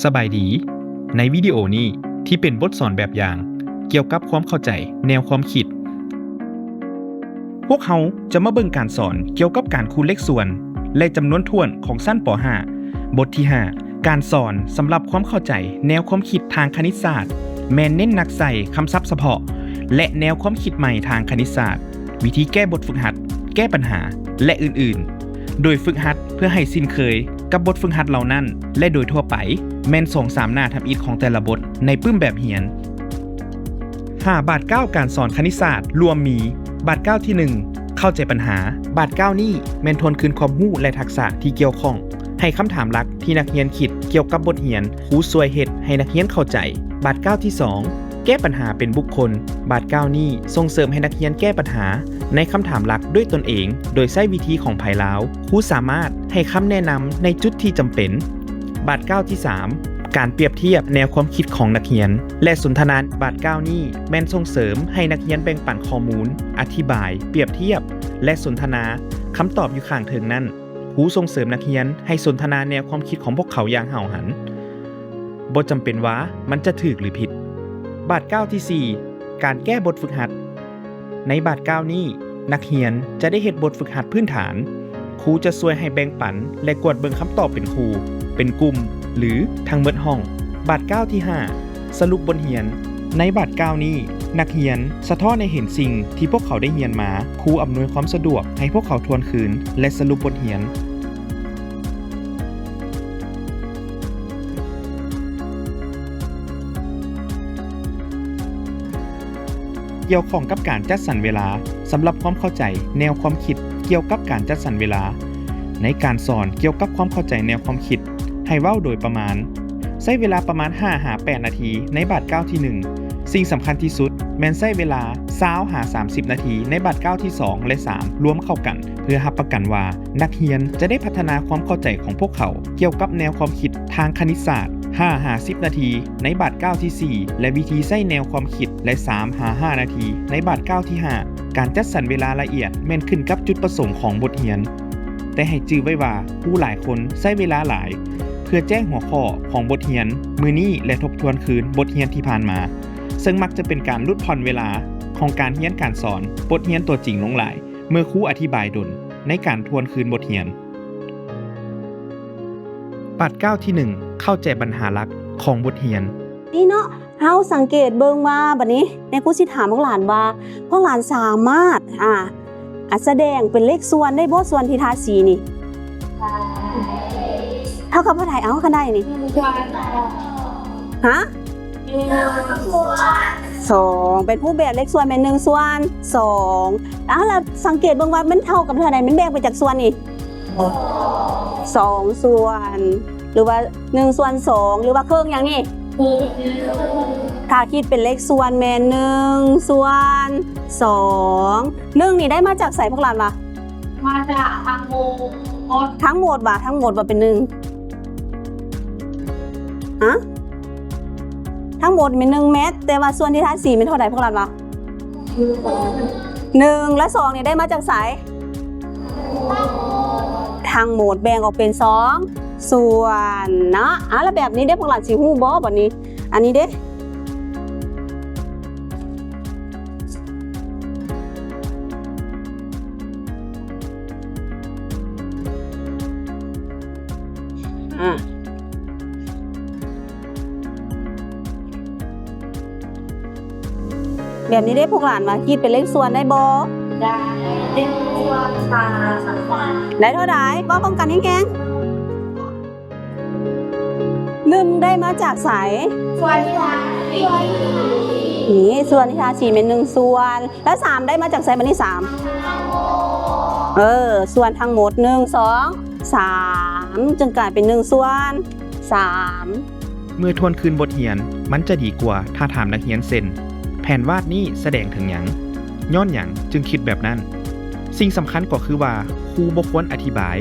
ສະບາຍດີ, ໃນວິດີໂອນີ້ທີ່ເປັນບົດສອນແບບຢ່າງກ່ຽວກັບຄວາມເຂົ້າໃຈແນວຄວາມຄິດ, ພວກເຮົາຈະມາເບິ່ງການສອນກ່ຽວກັບການຄູນເລກສ່ວນ ແລະ ຈຳນວນຖ້ວນຂອງຊັ້ນ ປໍຫ້າ ບົດທີຫ້າ ການສອນສຳລັບຄວາມເຂົ້າໃຈແນວຄວາມຄິດທາງຄະນິດສາດ ແມ່ນເນັ້ນໜັກໃສ່ຄຳສັບສະເພາະ ແລະ ແນວຄວາມຄິດໃໝ່ທາງຄະນິດສາດ, ວິທີແກ້ບົດຝຶກຫັດ, ແກ້ບັນຫາ ແລະ ອື່ນໆ. ໂດຍຝຶກຫັດເພື່ອໃຫ້ຊິນເຄີຍກັບບົດຝຶກຫັດເຫຼົ່ານັ້ນ ແລະ ໂດຍທົ່ວໄປແມ່ນສອງສາມໜ້າທຳອິດຂອງແຕ່ລະບົດໃນປຶ້ມແບບຮຽນ. ຫ້າບາດກ້າວການສອນຄະນິດສາດລວມມີ ບາດກ້າວທີໜຶ່ງ ເຂົ້າໃຈບັນຫາ. ບາດກ້າວນີ້ແມ່ນທວນຄືນຄວາມຮູ້ ແລະ ທັກສະທີ່ກ່ຽວຂ້ອງ. ໃຫ້ຄຳຖາມຫຼັກທີ່ນັກຮຽນຄິດກ່ຽວກັບບົດຮຽນ, ຄູຊ່ວຍເຮັດໃຫ້ນັກຮຽນເຂົ້າໃຈ. ບາດກ້າວທີສອງ ແກ້ບັນຫາເປັນບຸກຄົນ. ບາດກ້າວນີ້ສົ່ງເສີມໃຫ້ນັກຮຽນແກ້ບັນຫາໃນຄຳຖາມຫຼັກດ້ວຍຕົນເອງ ໂດຍໃຊ້ວິທີຂອງໃຜລາວ. ຄູສາມາດໃຫ້ຄຳແນະນຳໃນຈຸດທີ່ຈຳເປັນ. ບາດກ້າວທີສາມ ການປຽບທຽບແນວຄວາມຄິດຂອງນັກຮຽນ ແລະ ສົນທະນາ. ບາດກ້າວນີ້ແມ່ນສົ່ງເສີມໃຫ້ນັກຮຽນແບ່ງປັນຂໍ້ມູນ, ອະທິບາຍ, ປຽບທຽບ ແລະ ສົນທະນາຄຳຕອບຢູ່ຂ້າງເທິງນັ້ນ. ຄູສົ່ງເສີມນັກຮຽນໃຫ້ສົນທະນາແນວຄວາມຄິດຂອງພວກເຂົາຢ່າງຫ້າວຫັນ, ບໍ່ຈຳເປັນວ່າມັນຈະຖືກ ຫຼື ຜິດ. ບາດກ້າວທີສີ່ ການແກ້ບົດຝຶກຫັດ. ໃນບາດກ້າວນີ້, ນັກຮຽນຈະໄດ້ເຮັດບົດຝຶກຫັດພື້ນຖານ. ຄູຈະຊ່ວຍໃຫ້ແບ່ງປັນ ແລະ ກວດເບິ່ງຄຳຕອບເປັນຄູ່, ເປັນກຸ່ມ ຫຼື ທັງໝົດຫ້ອງ. ບາດກ້າວທີຫ້າ ສະຫຼຸບບົດຮຽນ. ໃນບາດກ້າວນີ້, ນັກຮຽນສະທ້ອນໃຫ້ເຫັນສິ່ງທີ່ພວກເຂົາໄດ້ຮຽນມາ. ຄູອຳນວຍຄວາມສະດວກໃຫ້ພວກເຂົາທວນຄືນ ແລະ ສະຫຼຸບບົດຮຽນ. ກ່ຽວຂ້ອງກັບການຈັດສັນເວລາ. ສຳລັບຄວາມເຂົ້າໃຈແນວຄວາມຄິດກ່ຽວກັບການຈັດສັນເວລາໃນການສອນກ່ຽວກັບຄວາມເຂົ້າໃຈແນວຄວາມຄິດ, ໃຫ້ເວົ້າໂດຍປະມານ. ໃຊ້ເວລາປະມານຫ້າຫາແປດນາທີໃນບາດກ້າວທີໜຶ່ງ. ສິ່ງສຳຄັນທີ່ສຸດແມ່ນໃຊ້ເວລາຊາວຫາສາມສິບນາທີໃນບາດກ້າວທີສອງ ແລະ ສາມ ລວມເຂົ້າກັນ ເພື່ອຮັບປະກັນວ່າ ນັກຮຽນຈະໄດ້ພັດທະນາຄວາມເຂົ້າໃຈຂອງພວກເຂົາກ່ຽວກັບແນວຄວາມຄິດທາງຄະນິດສາດ. ຫ້າຫາສິບນາທີໃນບາດກ້າວທີສີ່ ແລະ ວິທີໃຊ້ແນວຄວາມຄິດ ແລະ ສາມຫາຫ້ານາທີໃນບາດກ້າວທີຫ້າ. ການຈັດສັນເວລາລະອຽດແມ່ນຂຶ້ນກັບຈຸດປະສົງຂອງບົດຮຽນ, ແຕ່ໃຫ້ຈື່ໄວ້ວ່າ ຄູຫຼາຍຄົນໃຊ້ເວລາຫຼາຍເພື່ອແຈ້ງຫົວຂໍ້ຂອງບົດຮຽນມື້ນີ້ ແລະ ທົບທວນຄືນບົດຮຽນທີ່ຜ່ານມາ, ເຊິ່ງມັກຈະເປັນການຫຼຸດຜ່ອນເວລາຂອງການຮຽນການສອນບົດຮຽນຕົວຈິງລົງຫຼາຍ ເມື່ອຄູອະທິບາຍດົນໃນການທວນຄືນບົດຮຽນ. ບາດກ້າວທີໜຶ່ງ ເຂົ້າໃຈບັນຫາຫຼັກຂອງບົດຮຽນ. ນີ້ເນາະ, ເຮົາສັງເກດເບິ່ງວ່າ ບັດນີ້ແມ່ຄູຊິຖາມພວກຫຼານວ່າ ພວກຫຼານສາມາດ ອ່າ ອາ ສະແດງເປັນເລກສ່ວນໄດ້ບໍ່? ສ່ວນທີ່ທາສີນີ້ ເທົ່າກັບເທົ່າໃດ? ເອົາ ຄັນໄດ້ນີ້ ຮະ? ສອງ ເປັນຮູບແບບເລກສ່ວນແມ່ນໜຶ່ງສ່ວນສອງ. ເອົາ ແລ້ວສັງເກດເບິ່ງວ່າມັນເທົ່າກັບເທົ່າໃດ? ມັນແບ່ງເປັນຈັກສ່ວນນີ້? ສອງສ່ວນ ຫຼືວ່າໜຶ່ງສ່ວນສອງ ຫຼືວ່າເຄິ່ງຫຍັງນີ້? ຖ້າຄິດເປັນເລກສ່ວນແມ່ນໜຶ່ງສ່ວນສອງ. ໜຶ່ງນີ້ໄດ້ມາຈາກໃສພວກຫຼານວ່າ? ມາຈາກທັງໝົດ. ທັງໝົດວ່າ ທັງໝົດວ່າເປັນໜຶ່ງ ຮະ? ທັງໝົດແມ່ນໜຶ່ງແມັດ, ແຕ່ວ່າສ່ວນທີ່ທາສີແມ່ນເທົ່າໃດພວກຫຼານວ່າ? ໜຶ່ງ ແລະ ສອງນີ້ໄດ້ມາຈາກໃສ? ທັງໝົດແບ່ງອອກເປັນສອງສ່ວນເນາະ. ອາ ແລ້ວແບບນີ້ເດ້ ພວກຫຼານຊິຮູ້ບໍ່ບັດນີ້? ອັນນີ້ເດ້? ອາ ແບບນີ້ເດ້ ພວກຫຼານວ່າຄິດເປັນເລກສ່ວນໄດ້ບໍ່? ໄດ້ ເປັນສ່ວນສາມ. ໄດ້ເທົ່າໃດ? ເວົ້າພ້ອມກັນແຮງໆ. ໜຶ່ງໄດ້ມາຈາກໃສ? ສ່ວນທີ່ທາສີ. ນີ້ ສ່ວນທີ່ທາສີແມ່ນໜຶ່ງສ່ວນ. ແລ້ວສາມໄດ້ມາຈາກໃສ? ບັດນີ້ສາມ ເອີ ສ່ວນທັງໝົດ ໜຶ່ງ ສອງ ສາມ ຈຶ່ງກາຍເປັນໜຶ່ງສ່ວນສາມ. ເມື່ອທວນຄືນບົດຮຽນ, ມັນຈະດີກວ່າຖ້າຖາມນັກຮຽນເຊັ່ນ, ແຜນວາດນີ້ສະແດງເຖິງຫຍັງ? ຍ້ອນຫຍັງຈຶ່ງຄິດແບບນັ້ນ? ສິ່ງສຳຄັນກໍຄືວ່າ ຄູບໍ່ຄວນອະທິບາຍ.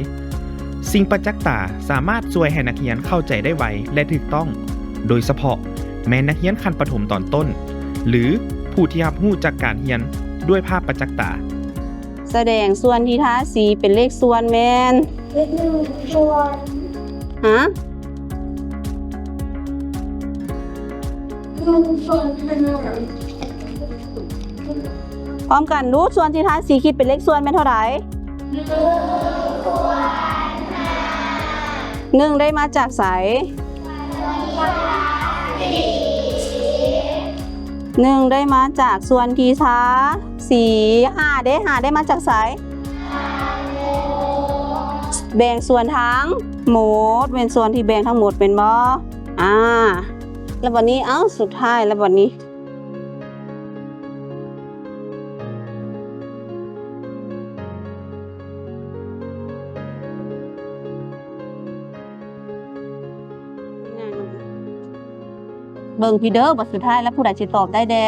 ສິ່ງປະຈັກຕາສາມາດຊ່ວຍໃຫ້ນັກຮຽນເຂົ້າໃຈໄດ້ໄວ ແລະ ຖືກຕ້ອງ, ໂດຍສະເພາະແມ່ນນັກຮຽນຂັ້ນປະຖົມຕອນຕົ້ນ ຫຼື ຜູ້ທີ່ຮັບຮູ້ຈັກການຮຽນດ້ວຍພາບປະຈັກຕາ. ສະແດງສ່ວນທີ່ທາສີເປັນເລກສ່ວນແມ່ນ ເປັນໜຶ່ງສ່ວນ ຮະ? ພ້ອມກັນດູ, ສ່ວນທີ່ທາສີຂີດເປັນເລກສ່ວນແມ່ນເທົ່າໃດ? ໜຶ່ງໄດ້ມາຈາກໃສ? ໜຶ່ງໄດ້ມາຈາກສ່ວນທີ່ທາສີ. ຫ້າເດ້? ຫ້າໄດ້ມາຈາກໃສ? ແບ່ງສ່ວນທັງໝົດ, ແມ່ນສ່ວນທີ່ແບ່ງທັງໝົດແມ່ນບໍ່? ອາ ແລ້ວບັດນີ້ ເອົ້າ ສຸດທ້າຍແລ້ວບັດນີ້ ເບິ່ງພີ້ເດີ ບັດສຸດທ້າຍແລ້ວຜູ້ໃດຊິຕອບໄດ້ແດ່?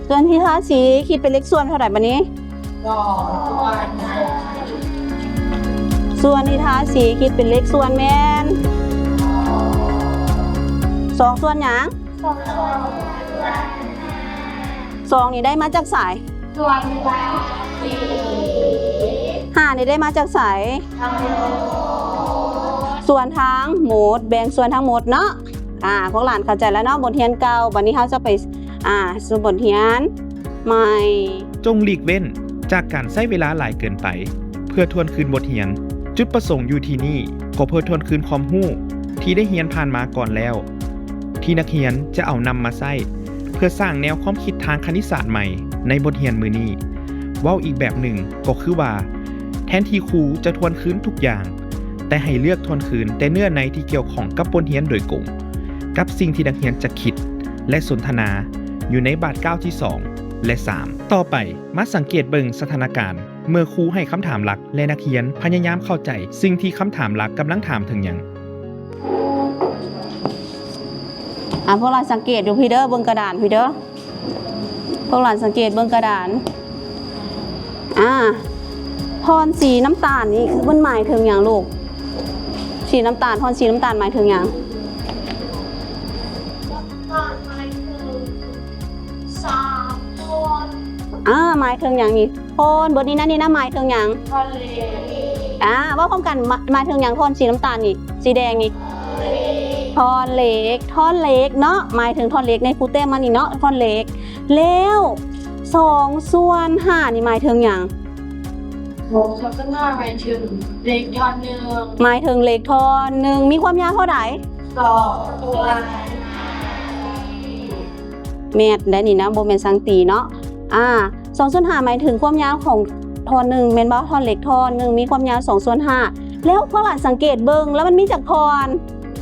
ສ່ວນທີ່ທາສີຄິດເປັນເລກສ່ວນເທົ່າໃດບັດນີ້? ສ່ວນທີ່ທາສີຄິດເປັນເລກສ່ວນແມ່ນ ສອງສ່ວນຫຍັງ? ສອງນີ້ໄດ້ມາຈາກໃສ? ສ່ວນທັງໝົດ. ຫ້ານີ້ໄດ້ມາຈາກໃສ? ສ່ວນທັງໝົດ, ແບ່ງສ່ວນທັງໝົດເນາະ. ອາ ພວກຫຼານເຂົ້າໃຈແລ້ວເນາະ ບົດຮຽນເກົ່າ. ບັດນີ້ເຮົາຈະໄປ ອາ ສູ່ບົດຮຽນໃໝ່. ຈົ່ງຫຼີກເວັ້ນຈາກການໃຊ້ເວລາຫຼາຍເກີນໄປເພື່ອທວນຄືນບົດຮຽນ. ຈຸດປະສົງຢູ່ທີ່ນີ້ກໍເພື່ອທວນຄືນຄວາມຮູ້ທີ່ໄດ້ຮຽນຜ່ານມາກ່ອນແລ້ວ ທີ່ນັກຮຽນຈະເອົານຳມາໃຊ້ເພື່ອສ້າງແນວຄວາມຄິດທາງຄະນິດສາດໃໝ່ໃນບົດຮຽນມື້ນີ້. ເວົ້າອີກແບບໜຶ່ງກໍຄືວ່າ ແທນທີ່ຄູຈະທວນຄືນທຸກຢ່າງ, ແຕ່ໃຫ້ເລືອກທວນຄືນແຕ່ເນື້ອໃນທີ່ກ່ຽວຂ້ອງກັບບົດຮຽນໂດຍກົງ, ກັບສິ່ງທີ່ນັກຮຽນຈະຄິດ ແລະ ສົນທະນາຢູ່ໃນບາດກ້າວທີສອງ ແລະ ສາມ. ຕໍ່ໄປ, ມາສັງເກດເບິ່ງສະຖານະການເມື່ອຄູໃຫ້ຄຳຖາມຫຼັກ ແລະ ນັກຮຽນພະຍາຍາມເຂົ້າໃຈສິ່ງທີ່ຄຳຖາມຫຼັກກຳລັງຖາມເຖິງຫຍັງ. ອາ ພວກເຮົາສັງເກດຢູ່ພີ້ເດີ, ເບິ່ງກະດານພີ້ເດີ. ພວກຫຼານສັງເກດເບິ່ງກະດານ. ອາ ທ່ອນສີນ້ຳຕານນີ້ຄືມັນໝາຍເຖິງຫຍັງລູກ? ສີນ້ຳຕານ, ທ່ອນສີນ້ຳຕານໝາຍເຖິງຫຍັງ? ອາ ໝາຍເຖິງຫຍັງນີ້? ທ່ອນ ບົດນີ້ນະ ນີ້ນະ ໝາຍເຖິງຫຍັງ? ທ່ອນເຫຼັກ. ອາ ເວົ້າພ້ອມກັນ ໝາຍເຖິງຫຍັງ? ທ່ອນສີນ້ຳຕານນີ້ ສີແດງນີ້ ທ່ອນເຫຼັກ. ທ່ອນເຫຼັກເນາະ ໝາຍເຖິງທ່ອນເຫຼັກໃນຄູແຕ້ມມານີ້ເນາະ ທ່ອນເຫຼັກ. ແລ້ວສອງສ່ວນຫ້ານີ້ໝາຍເຖິງຫຍັງ? ສອງສ່ວນຫ້າໝາຍເຖິງເຫຼັກທ່ອນໜຶ່ງ. ໝາຍເຖິງເຫຼັກທ່ອນໜຶ່ງ ມີຄວາມຍາວເທົ່າໃດ? ສອງສ່ວນຫ້າ. ແມ່ນໄດ໋ນີ້ນະ ບໍ່ແມ່ນສັງຕີເນາະ. ອາ ສອງສ່ວນຫ້າໝາຍເຖິງຄວາມຍາວຂອງທ່ອນໜຶ່ງແມ່ນບໍ່? ທ່ອນເຫຼັກທ່ອນໜຶ່ງມີຄວາມຍາວສອງສ່ວນຫ້າ. ແລ້ວພວກຫຼານສັງເກດເບິ່ງ ແລ້ວມັນມີຈັກທ່ອນ?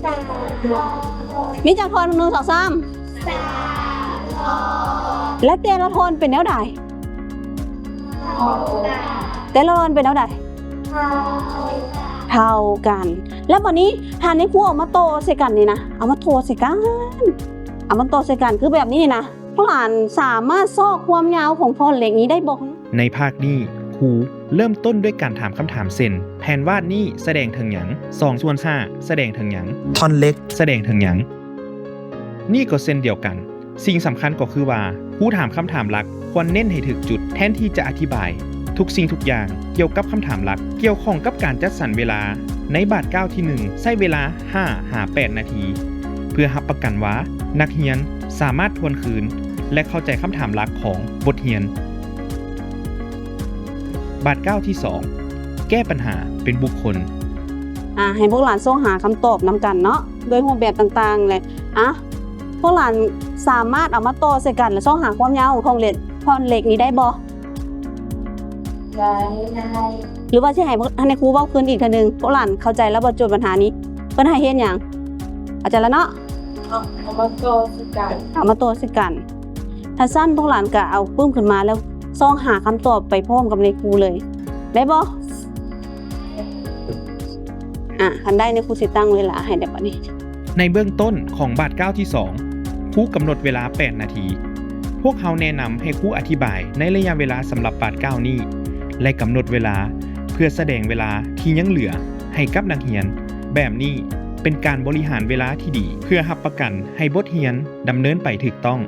ສາມທ່ອນ. ມີຈັກທ່ອນ? ໜຶ່ງ ສອງ ສາມ ສາມທ່ອນ. ແລະ ແຕ່ລະທ່ອນເປັນແນວໃດ? ແຕ່ລະທ່ອນເປັນແນວໃດ? ເທົ່າກັນ. ເທົ່າກັນ. ແລ້ວບັດນີ້ ຖ້າໃນຄູເອົາມາຕໍ່ໃສ່ກັນນີ້ນະ ເອົາມາຕໍ່ໃສ່ກັນ ເອົາມາຕໍ່ໃສ່ກັນຄືແບບນີ້ນີ້ນະ ພວກຫຼານສາມາດຊອກຄວາມຍາວຂອງທ່ອນເຫຼັກນີ້ໄດ້ບໍ່? ໃນພາກນີ້ ຄູເລີ່ມຕົ້ນດ້ວຍການຖາມຄຳຖາມເຊັ່ນ ແຜນວາດນີ້ສະແດງເຖິງຫຍັງ? ສອງສ່ວນຫ້າສະແດງເຖິງຫຍັງ? ທ່ອນເຫຼັກສະແດງເຖິງຫຍັງ? ນີ້ກໍເຊັ່ນດຽວກັນ. ສິ່ງສຳຄັນກໍຄືວ່າ ຜູ້ຖາມຄຳຖາມຫຼັກຄວນເນັ້ນໃຫ້ຖືກຈຸດ ແທນທີ່ຈະອະທິບາຍທຸກສິ່ງທຸກຢ່າງກ່ຽວກັບຄຳຖາມຫຼັກ. ກ່ຽວຂ້ອງກັບການຈັດສັນເວລາ, ໃນບາດກ້າວທີໜຶ່ງ ໃຊ້ເວລາຫ້າຫາແປດນາທີ ເພື່ອຮັບປະກັນວ່ານັກຮຽນສາມາດທວນຄືນ ແລະ ເຂົ້າໃຈຄຳຖາມຫຼັກຂອງບົດຮຽນ. ບາດກ້າວທີສອງ ແກ້ປັນຫາເປັນບຸກຄົນ. ອາ ໃຫ້ພວກຫຼານຊອກຫາຄຳຕອບນຳກັນເນາະ ດ້ວຍຮູບແບບຕ່າງໆ ແລະ ອາ ພວກຫຼານສາມາດເອົາມາຕໍ່ໃສ່ກັນ ແລະ ຊອກຫາຄວາມຍາວຂອງທ່ອນເຫຼັກ ທ່ອນເຫຼັກນີ້ໄດ້ບໍ່? ໄດ້ ໄດ້. ຫຼືວ່າຊິໃຫ້ພວກ ໃຫ້ຄູເວົ້າຄືນອີກເທື່ອໜຶ່ງ ພວກຫຼານເຂົ້າໃຈແລ້ວບໍ່? ໂຈດບັນຫານີ້ເພິ່ນໃຫ້ເຮັດຫຍັງ? ເຂົ້າໃຈແລ້ວເນາະ? ເອົາ ເອົາມາຕໍ່ໃສ່ກັນ ເອົາມາຕໍ່ໃສ່ກັນ. ຖ້າຊັ້ນພວກຫຼານກະເອົາປຶ້ມຂຶ້ນມາ ແລ້ວຊອກຫາຄຳຕອບໄປພ້ອມກັບນາຍຄູເລີຍ ໄດ້ບໍ່? ອາ ຄັນໄດ້ ນາຍຄູຊິຕັ້ງເວລາໃຫ້ແລ້ວບັດນີ້. ໃນເບື້ອງຕົ້ນຂອງບາດກ້າວທີສອງ ຄູກຳນົດເວລາແປດນາທີ. ພວກເຮົາແນະນຳໃຫ້ຄູອະທິບາຍໃນໄລຍະເວລາສຳລັບບາດກ້າວນີ້ ແລະ ກຳນົດເວລາເພື່ອສະແດງເວລາທີ່ຍັງເຫຼືອໃຫ້ກັບນັກຮຽນ. ແບບນີ້ເປັນການບໍລິຫານເວລາທີ່ດີ ເພື່ອຮັບປະກັນໃຫ້ບົດຮຽນດຳເນີນໄປຖືກຕ້ອງ.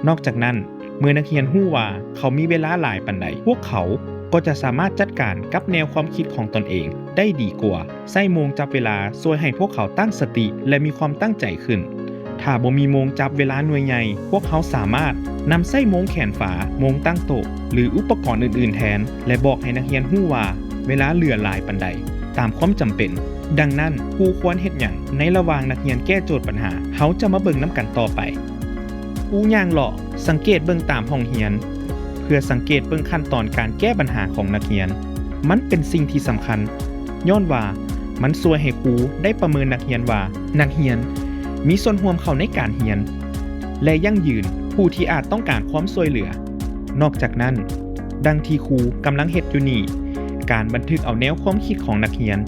ນອກຈາກນັ້ນ, ເມື່ອນັກຮຽນຮູ້ວ່າເຂົາມີເວລາຫຼາຍປານໃດ, ພວກເຂົາ ກໍຈະສາມາດຈັດການກັບແນວຄວາມຄິດຂອງຕົນເອງໄດ້ດີກວ່າ. ໃຊ້ໂມງຈັບເວລາຊ່ວຍໃຫ້ພວກເຂົາຕັ້ງສະຕິ ແລະ ມີຄວາມຕັ້ງໃຈຂຶ້ນ. ຖ້າບໍ່ມີໂມງຈັບເວລາໜ່ວຍໃຫຍ່, ພວກເຮົາສາມາດນຳໃຊ້ໂມງແຂນຝາ, ໂມງຕັ້ງໂຕະ ຫຼື ອຸປະກອນອື່ນໆແທນ ແລະ ບອກໃຫ້ນັກຮຽນຮູ້ວ່າເວລາເຫຼືອຫຼາຍປານໃດ ຕາມຄວາມຈຳເປັນ. ດັ່ງນັ້ນ, ຄູຄວນເຮັດຫຍັງໃນລະຫວ່າງນັກຮຽນແກ້ໂຈດບັນຫາ? ເຮົາຈະມາເບິ່ງນຳກັນຕໍ່ໄປ. ຄູຍ່າງເລາະສັງເກດເບິ່ງຕາມຫ້ອງຮຽນ ເພື່ອສັງເກດເບິ່ງຂັ້ນຕອນການແກ້ບັນຫາຂອງນັກຮຽນ. ມັນເປັນສິ່ງທີ່ສຳຄັນ ຍ້ອນວ່າມັນຊ່ວຍໃຫ້ຄູໄດ້ປະເມີນນັກຮຽນວ່າ ນັກຮຽນມີສ່ວນຮ່ວມເຂົ້າໃນການຮຽນ ແລະ ຢັ້ງຢືນຜູ້ທີ່ອາດຕ້ອງການຄວາມຊ່ວຍເຫຼືອ. ນອກຈາກນັ້ນ, ດັ່ງທີ່ຄູກຳລັງເຮັດຢູ່ນີ້, ການບັນທຶກເອົາແນວຄວາມຄິດຂອງນັກຮຽນ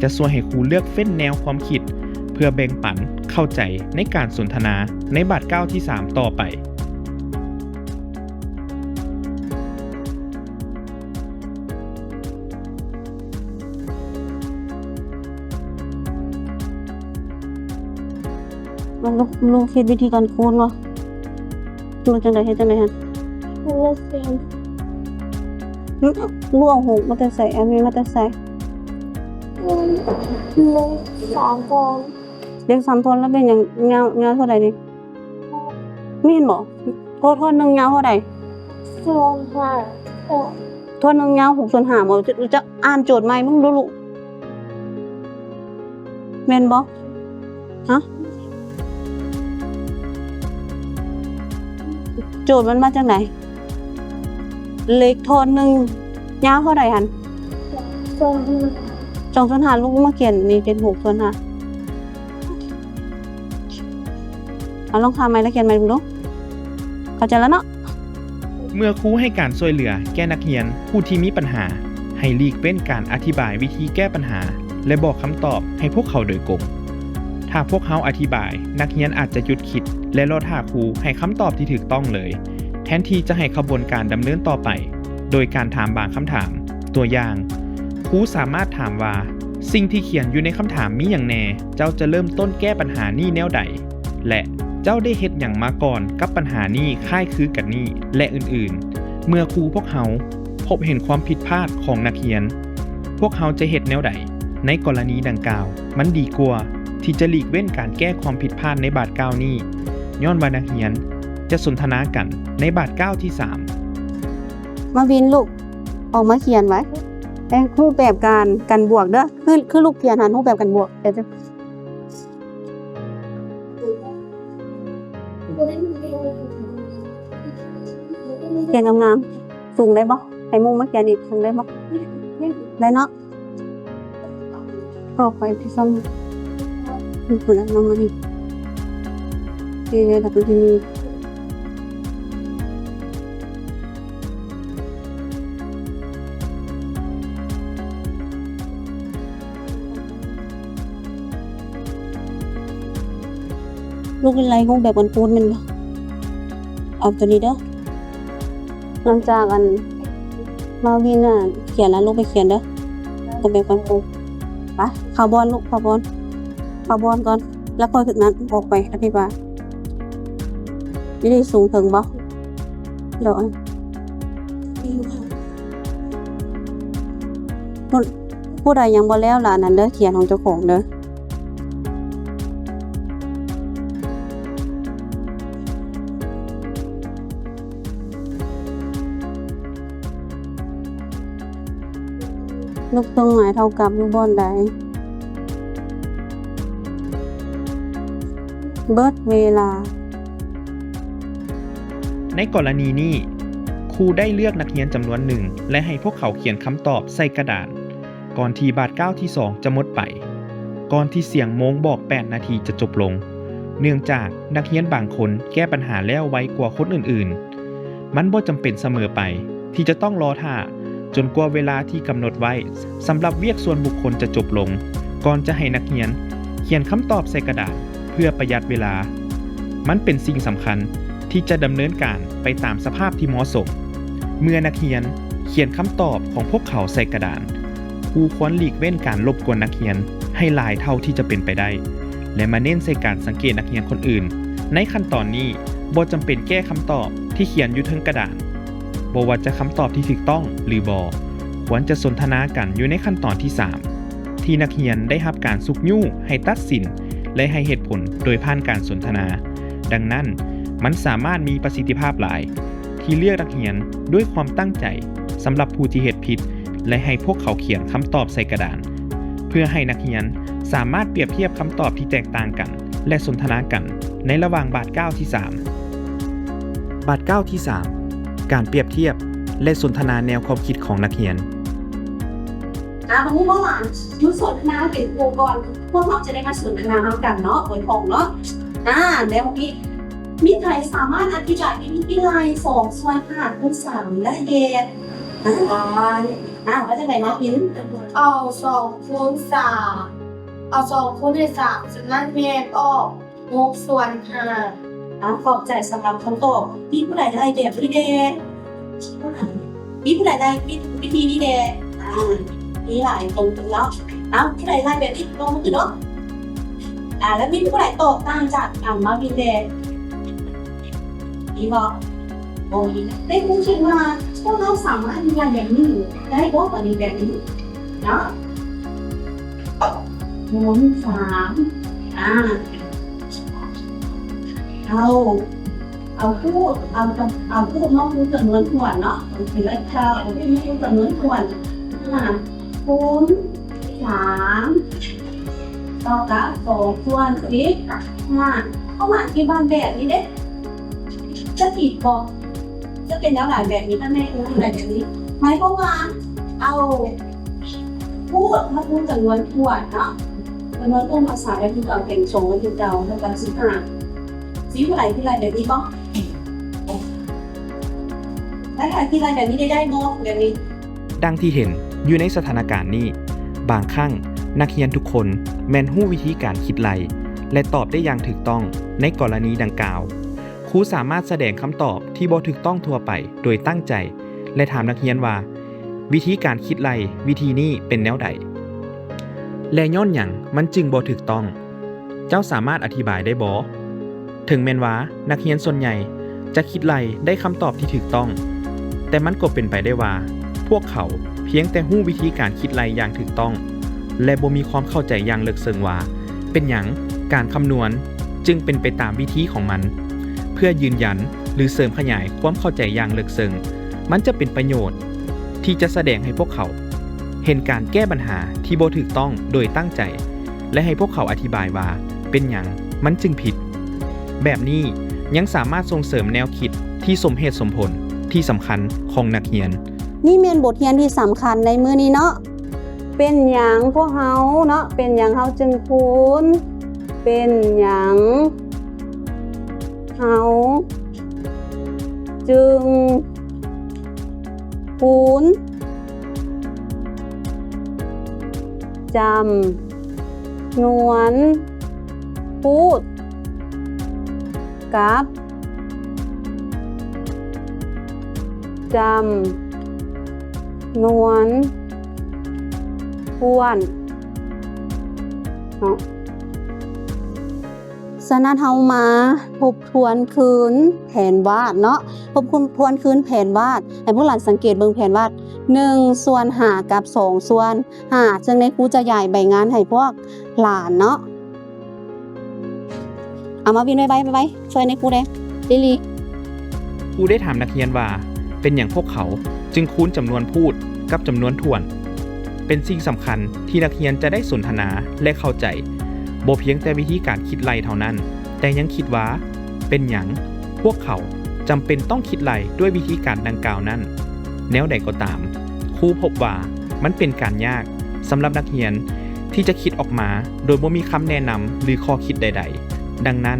ຈະຊ່ວຍໃຫ້ຄູເລືອກເຟ້ນແນວຄວາມຄິດ ເພື່ອແບ່ງປັນເຂົ້າໃຈໃນການສົນທະນາໃນບາດກ້າວທີສາມຕໍ່ໄປ. ມັນ ລູກ ລູກເຮັດວິທີການຄູນບໍ່? ເຮັດຈັ່ງໃດ? ເຮັດຈັ່ງໃດຫັ້ນ? ເຮັດຈັ່ງ ຫຶ ລູກເອົາຫົກມາແຕ່ໃສ? ເອົາແມ່ນມາແຕ່ໃສ? ເອີ ເລກສາມໂຕນ ເລກສາມໂຕນ ແລ້ວເປັນຫຍັງຍາວ ຍາວເທົ່າໃດນີ້? ແມ່ນບໍ່? ໂທດ ໂທດໜຶ່ງຍາວເທົ່າໃດ? ສ່ວນຫ້າ ເອີ ໂທດໜຶ່ງຍາວຫົກສ່ວນຫ້າບໍ່? ຈະ ຈະອ່ານໂຈດໃໝ່ເບິ່ງດູລູກ ແມ່ນບໍ່? ຮະ? ໂຈດມັນມາຈັ່ງໃດ? ເລກໂທດໜຶ່ງຍາວເທົ່າໃດຫັ້ນ? ສອງສ່ວນຫ້າ ສອງສ່ວນຫ້າ ລູກມາຂຽນນີ້ເປັນຫົກສ່ວນຫ້າ. ເອົາ ລອງຄາໃໝ່ ລະຂຽນໃໝ່ເບິ່ງດູ. ເຂົ້າໃຈແລ້ວເນາະ. ເມື່ອຄູໃຫ້ການຊ່ວຍເຫຼືອແກ່ນັກຮຽນຜູ້ທີ່ມີບັນຫາ, ໃຫ້ຫຼີກເວັ້ນການອະທິບາຍວິທີແກ້ບັນຫາ ແລະ ບອກຄຳຕອບໃຫ້ພວກເຂົາໂດຍກົງ. ຖ້າພວກເຮົາອະທິບາຍ, ນັກຮຽນອາດຈະຢຸດຄິດ ແລະ ລໍຖ້າຄູໃຫ້ຄຳຕອບທີ່ຖືກຕ້ອງເລີຍ, ແທນທີ່ຈະໃຫ້ຂະບວນການດຳເນີນຕໍ່ໄປໂດຍການຖາມບາງຄຳຖາມ. ຕົວຢ່າງ, ຄູສາມາດຖາມວ່າ, ສິ່ງທີ່ຂຽນຢູ່ໃນຄຳຖາມມີຫຍັງແດ່? ເຈົ້າຈະເລີ່ມຕົ້ນແກ້ບັນຫານີ້ແນວໃດ? ແລະ ເຈົ້າໄດ້ເຮັດຫຍັງມາກ່ອນກັບບັນຫານີ້ຄ້າຍຄືກັນນີ້? ແລະ ອື່ນໆ. ເມື່ອຄູພວກເຮົາພົບເຫັນຄວາມຜິດພາດຂອງນັກຮຽນ, ພວກເຮົາຈະເຮັດແນວໃດ? ໃນກໍລະນີດັ່ງກ່າວ, ມັນດີກວ່າທີ່ຈະຫຼີກເວັ້ນການແກ້ຄວາມຜິດພາດໃນບາດກ້າວນີ້, ຍ້ອນວ່ານັກຮຽນຈະສົນທະນາກັນໃນບາດກ້າວທີສາມ. ມາວິນລູກ ອອກມາຂຽນໄວ້ ແຕ່ງຮູບແບບການ ກັນບວກເດີ້. ຄື ຄືລູກຂຽນຫັ້ນ ຮູບແບບກັນບວກ ຂຽນງາມໆ. ສູງໄດ້ບໍ່? ໃຫ້ໝູ່ມາຂຽນອີກ ສູງໄດ້ບໍ່? ໄດ້ເນາະ. ອອກໄປທີ່ຊ່ອງນີ້ພຸ້ນລະ ນ້ອງມານີ້ ເອີ ແລ້ວກໍທີ່ນີ້ ລູກເຮັດໄລ່ຮູບແບບການຄູນແມ່ນບໍ່? ເອົາຕົວນີ້ເດີ້. ຫຼັງຈາກອັນມາວິນນະຂຽນລະ ລູກໄປຂຽນເດີ້ ຕົວແບບການຄູນ. ໄປ ເຂົ້າບ່ອນລູກ ເຂົ້າບ່ອນ ເຂົ້າບ່ອນກ່ອນ ແລ້ວຄ່ອຍຂຶ້ນນັ້ນອອກໄປອະທິບາຍ. ຢູ່ນີ້ສູງເຖິງບໍ່? ໂດຍ. ຜູ້ ຜູ້ໃດຍັງບໍ່ແລ້ວລະ ອັນນັ້ນເດີ້ ຂຽນຂອງເຈົ້າຂອງເດີ້. ລູກຕົງໝາຍເທົ່າກັບຢູ່ບ່ອນໃດ? ເບິດເວລາ. ໃນກໍລະນີນີ້, ຄູໄດ້ເລືອກນັກຮຽນຈຳນວນໜຶ່ງ ແລະ ໃຫ້ພວກເຂົາຂຽນຄຳຕອບໃສ່ກະດານ ກ່ອນທີ່ບາດກ້າວທີສອງຈະໝົດໄປ, ກ່ອນທີ່ສຽງໂມງບອກແປດນາທີຈະຈົບລົງ. ເນື່ອງຈາກນັກຮຽນບາງຄົນແກ້ບັນຫາແລ້ວໄວກວ່າຄົນອື່ນໆ, ມັນບໍ່ຈຳເປັນສະເໝີໄປທີ່ຈະຕ້ອງລໍຖ້າຈົນກວ່າເວລາທີ່ກຳນົດໄວ້ສຳລັບວຽກສ່ວນບຸກຄົນຈະຈົບລົງ ກ່ອນຈະໃຫ້ນັກຮຽນຂຽນຄຳຕອບໃສ່ກະດານເພື່ອປະຢັດເວລາ. ມັນເປັນສິ່ງສຳຄັນທີ່ຈະດຳເນີນການໄປຕາມສະພາບທີ່ເໝາະສົມ. ເມື່ອນັກຮຽນຂຽນຄຳຕອບຂອງພວກເຂົາໃສ່ກະດານ, ຄູຄວນຫຼີກເວັ້ນການລົບກວນນັກຮຽນໃຫ້ຫຼາຍເທົ່າທີ່ຈະເປັນໄປໄດ້ ແລະ ມາເນັ້ນໃສ່ການສັງເກດນັກຮຽນຄົນອື່ນ. ໃນຂັ້ນຕອນນີ້, ບໍ່ຈຳເປັນແກ້ຄຳຕອບທີ່ຂຽນຢູ່ເທິງກະດານ, ບໍ່ວ່າຈະຄຳຕອບທີ່ຖືກຕ້ອງ ຫຼື ບໍ່. ຄວນຈະສົນທະນາກັນຢູ່ໃນຂັ້ນຕອນທີສາມ ທີ່ນັກຮຽນໄດ້ຮັບການຊຸກຍູ້ໃຫ້ຕັດສິນ ແລະ ໃຫ້ເຫດຜົນໂດຍຜ່ານການສົນທະນາ. ດັ່ງນັ້ນ, ມັນສາມາດມີປະສິດທິພາບຫຼາຍ ທີ່ເລືອກນັກຮຽນດ້ວຍຄວາມຕັ້ງໃຈສຳລັບຜູ້ທີ່ເຮັດຜິດ ແລະ ໃຫ້ພວກເຂົາຂຽນຄຳຕອບໃສ່ກະດານ ເພື່ອໃຫ້ນັກຮຽນສາມາດປຽບທຽບຄຳຕອບທີ່ແຕກຕ່າງກັນ ແລະ ສົນທະນາກັນໃນລະຫວ່າງບາດກ້າວທີສາມ. ບາດກ້າວທີສາມ ການປຽບທຽບ ແລະ ສົນທະນາແນວຄວາມຄິດຂອງນັກຮຽນ. ອ່າ ບັດນີ້ເຮົາມາສົນທະນາເປັນຄູ່ກ່ອນ, ພວກເຮົາຈະໄດ້ມາສົນທະນານຳກັນເນາະ ໂດຍຕຣົງເນາະ. ອ່າ ແລ້ວມີ ມີໃຜສາມາດອະທິບາຍວິທີຄິດໄລ່ສອງສ່ວນຫ້າຄູນສາມໄດ້ແດ່? ອ່າ ອ່າ ວ່າຈັ່ງໃດເນາະ ພິມ? ເອົາສອງຄູນສາມ ເອົາສອງຄູນໃຫ້ສາມ ສະນັ້ນແມ່ນອອກ ຫົກສ່ວນຫ້າ. ອ່າ ຂອບໃຈສຳລັບຄຳຕອບ. ມີຜູ້ໃດໄລ່ແບບນີ້ແດ່? ມີຜູ້ໃດໄລ່ວິ ວິທີນີ້ແດ່? ອ່າ ມີຫຼາຍຄົນເນາະ. ເອົາ ຜູ້ໃດໄລ່ແບບນີ້ ລົງມືເນາະ. ອ່າ ແລ້ວມີຜູ້ໃດຕອບຕ່າງຈາກ ອ່າ ມາວິນແດ່? ມີບໍ່? ບໍ່ມີ. ແຕ່ຄູຄິດວ່າພວກເຮົາສາມາດເຮັດໄດ້ແບບນີ້ໄດ້ບໍ່? ອັນນີ້ແບບນີ້ເນາະ. ຄູນສາມ ອ່າ ເອົາ ເອົາຄູນ ເອົາ ເອົາຄູນມາຄູນຈຳນວນຖ້ວນເນາະ. ເອົາຄູນມາຄູນຈຳນວນຖ້ວນ. ອ່າ ຄູນສາມ ເທົ່າກັບສອງສ່ວນສິບຫ້າ. ເຮົາມາອະທິບາຍແບບນີ້ເດ້ ຈະຜິດບໍ່? ຈະເປັນແນວໃດແບບນີ້? ຖ້າແມ່ຄູນແບບນີ້ ໝາຍຄວາມວ່າເອົາຄູນມາຄູນຈຳນວນຖ້ວນເນາະ, ຈຳນວນຖ້ວນພາສາໄດ້ຄືເກົ່າ, ເປັນສອງຄືເກົ່າ ເທົ່າກັບສິບຫ້າ. ຊິຜູ້ໃດຄິດໄລ່ແບບນີ້ບໍ່? ແລ້ວຖ້າຄິດໄລ່ແບບນີ້ໄດ້ ໄດ້ບໍ່? ແບບນີ້. ດັ່ງທີ່ເຫັນຢູ່ໃນສະຖານະການນີ້, ບາງຄັ້ງນັກຮຽນທຸກຄົນແມ່ນຮູ້ວິທີການຄິດໄລ່ ແລະ ຕອບໄດ້ຢ່າງຖືກຕ້ອງໃນກໍລະນີດັ່ງກ່າວ. ຄູສາມາດສະແດງຄຳຕອບທີ່ບໍ່ຖືກຕ້ອງທົ່ວໄປໂດຍຕັ້ງໃຈ ແລະ ຖາມນັກຮຽນວ່າ, ວິທີການຄິດໄລ່ວິທີນີ້ເປັນແນວໃດ? ແລະ ຍ້ອນຫຍັງມັນຈຶ່ງບໍ່ຖືກຕ້ອງ? ເຈົ້າສາມາດອະທິບາຍໄດ້ບໍ່? ເຖິງແມ່ນວ່ານັກຮຽນສ່ວນໃຫຍ່ຈະຄິດໄລ່ໄດ້ຄຳຕອບທີ່ຖືກຕ້ອງ, ແຕ່ມັນກໍເປັນໄປໄດ້ວ່າພວກເຂົາພຽງແຕ່ຮູ້ວິທີການຄິດໄລ່ຢ່າງຖືກຕ້ອງ ແລະ ບໍ່ມີຄວາມເຂົ້າໃຈຢ່າງເລິກເຊິ່ງວ່າ ເປັນຫຍັງການຄຳນວນຈຶ່ງເປັນໄປຕາມວິທີຂອງມັນ. ເພື່ອຢືນຢັນ ຫຼື ເສີມຂະຫຍາຍຄວາມເຂົ້າໃຈຢ່າງເລິກເຊິ່ງ, ມັນຈະເປັນປະໂຫຍດທີ່ຈະສະແດງໃຫ້ພວກເຂົາເຫັນການແກ້ບັນຫາທີ່ບໍ່ຖືກຕ້ອງໂດຍຕັ້ງໃຈ ແລະ ໃຫ້ພວກເຂົາອະທິບາຍວ່າເປັນຫຍັງມັນຈຶ່ງຜິດ. ແບບນີ້ຍັງສາມາດສົ່ງເສີມແນວຄິດທີ່ສົມເຫດສົມຜົນທີ່ສຳຄັນຂອງນັກຮຽນ. ນີ້ແມ່ນບົດຮຽນທີ່ສຳຄັນໃນມື້ນີ້ເນາະ. ເປັນຫຍັງພວກເຮົາເນາະ, ເປັນຫຍັງເຮົາຈຶ່ງຄູນ? ເປັນຫຍັງເຮົາຈຶ່ງຄູນຈຳນວນພູດ ກັບຈຳນວນຖ້ວນເນາະ. ສະນັ້ນເຮົາມາທົບທວນຄືນແຜນວາດເນາະ, ທົບທວນຄືນແຜນວາດ. ໃຫ້ພວກຫຼານສັງເກດເບິ່ງແຜນວາດ ໜຶ່ງສ່ວນຫ້າ ກັບ ສອງສ່ວນຫ້າ ເຊິ່ງໃນຄູຈະຢາຍໃບງານໃຫ້ພວກຫຼານເນາະ. ເອົາມາວິນໄວໆ ໄວໆ ຊ່ວຍໃນຄູແດ່ ລີລີ. ຄູໄດ້ຖາມນັກຮຽນວ່າ ເປັນຫຍັງພວກເຂົາຈຶ່ງຄູນຈຳນວນພູດກັບຈຳນວນຖ້ວນ? ເປັນສິ່ງສຳຄັນທີ່ນັກຮຽນຈະໄດ້ສົນທະນາ ແລະ ເຂົ້າໃຈ ບໍ່ພຽງແຕ່ວິທີການຄິດໄລ່ເທົ່ານັ້ນ, ແຕ່ຍັງຄິດວ່າ ເປັນຫຍັງພວກເຂົາຈຳເປັນຕ້ອງຄິດໄລ່ດ້ວຍວິທີການດັ່ງກ່າວນັ້ນ? ແນວໃດກໍຕາມ, ຄູພົບວ່າມັນເປັນການຍາກສຳລັບນັກຮຽນທີ່ຈະຄິດອອກມາໂດຍບໍ່ມີຄຳແນະນຳ ຫຼື ຂໍ້ຄິດໃດໆ. ດັ່ງນັ້ນ,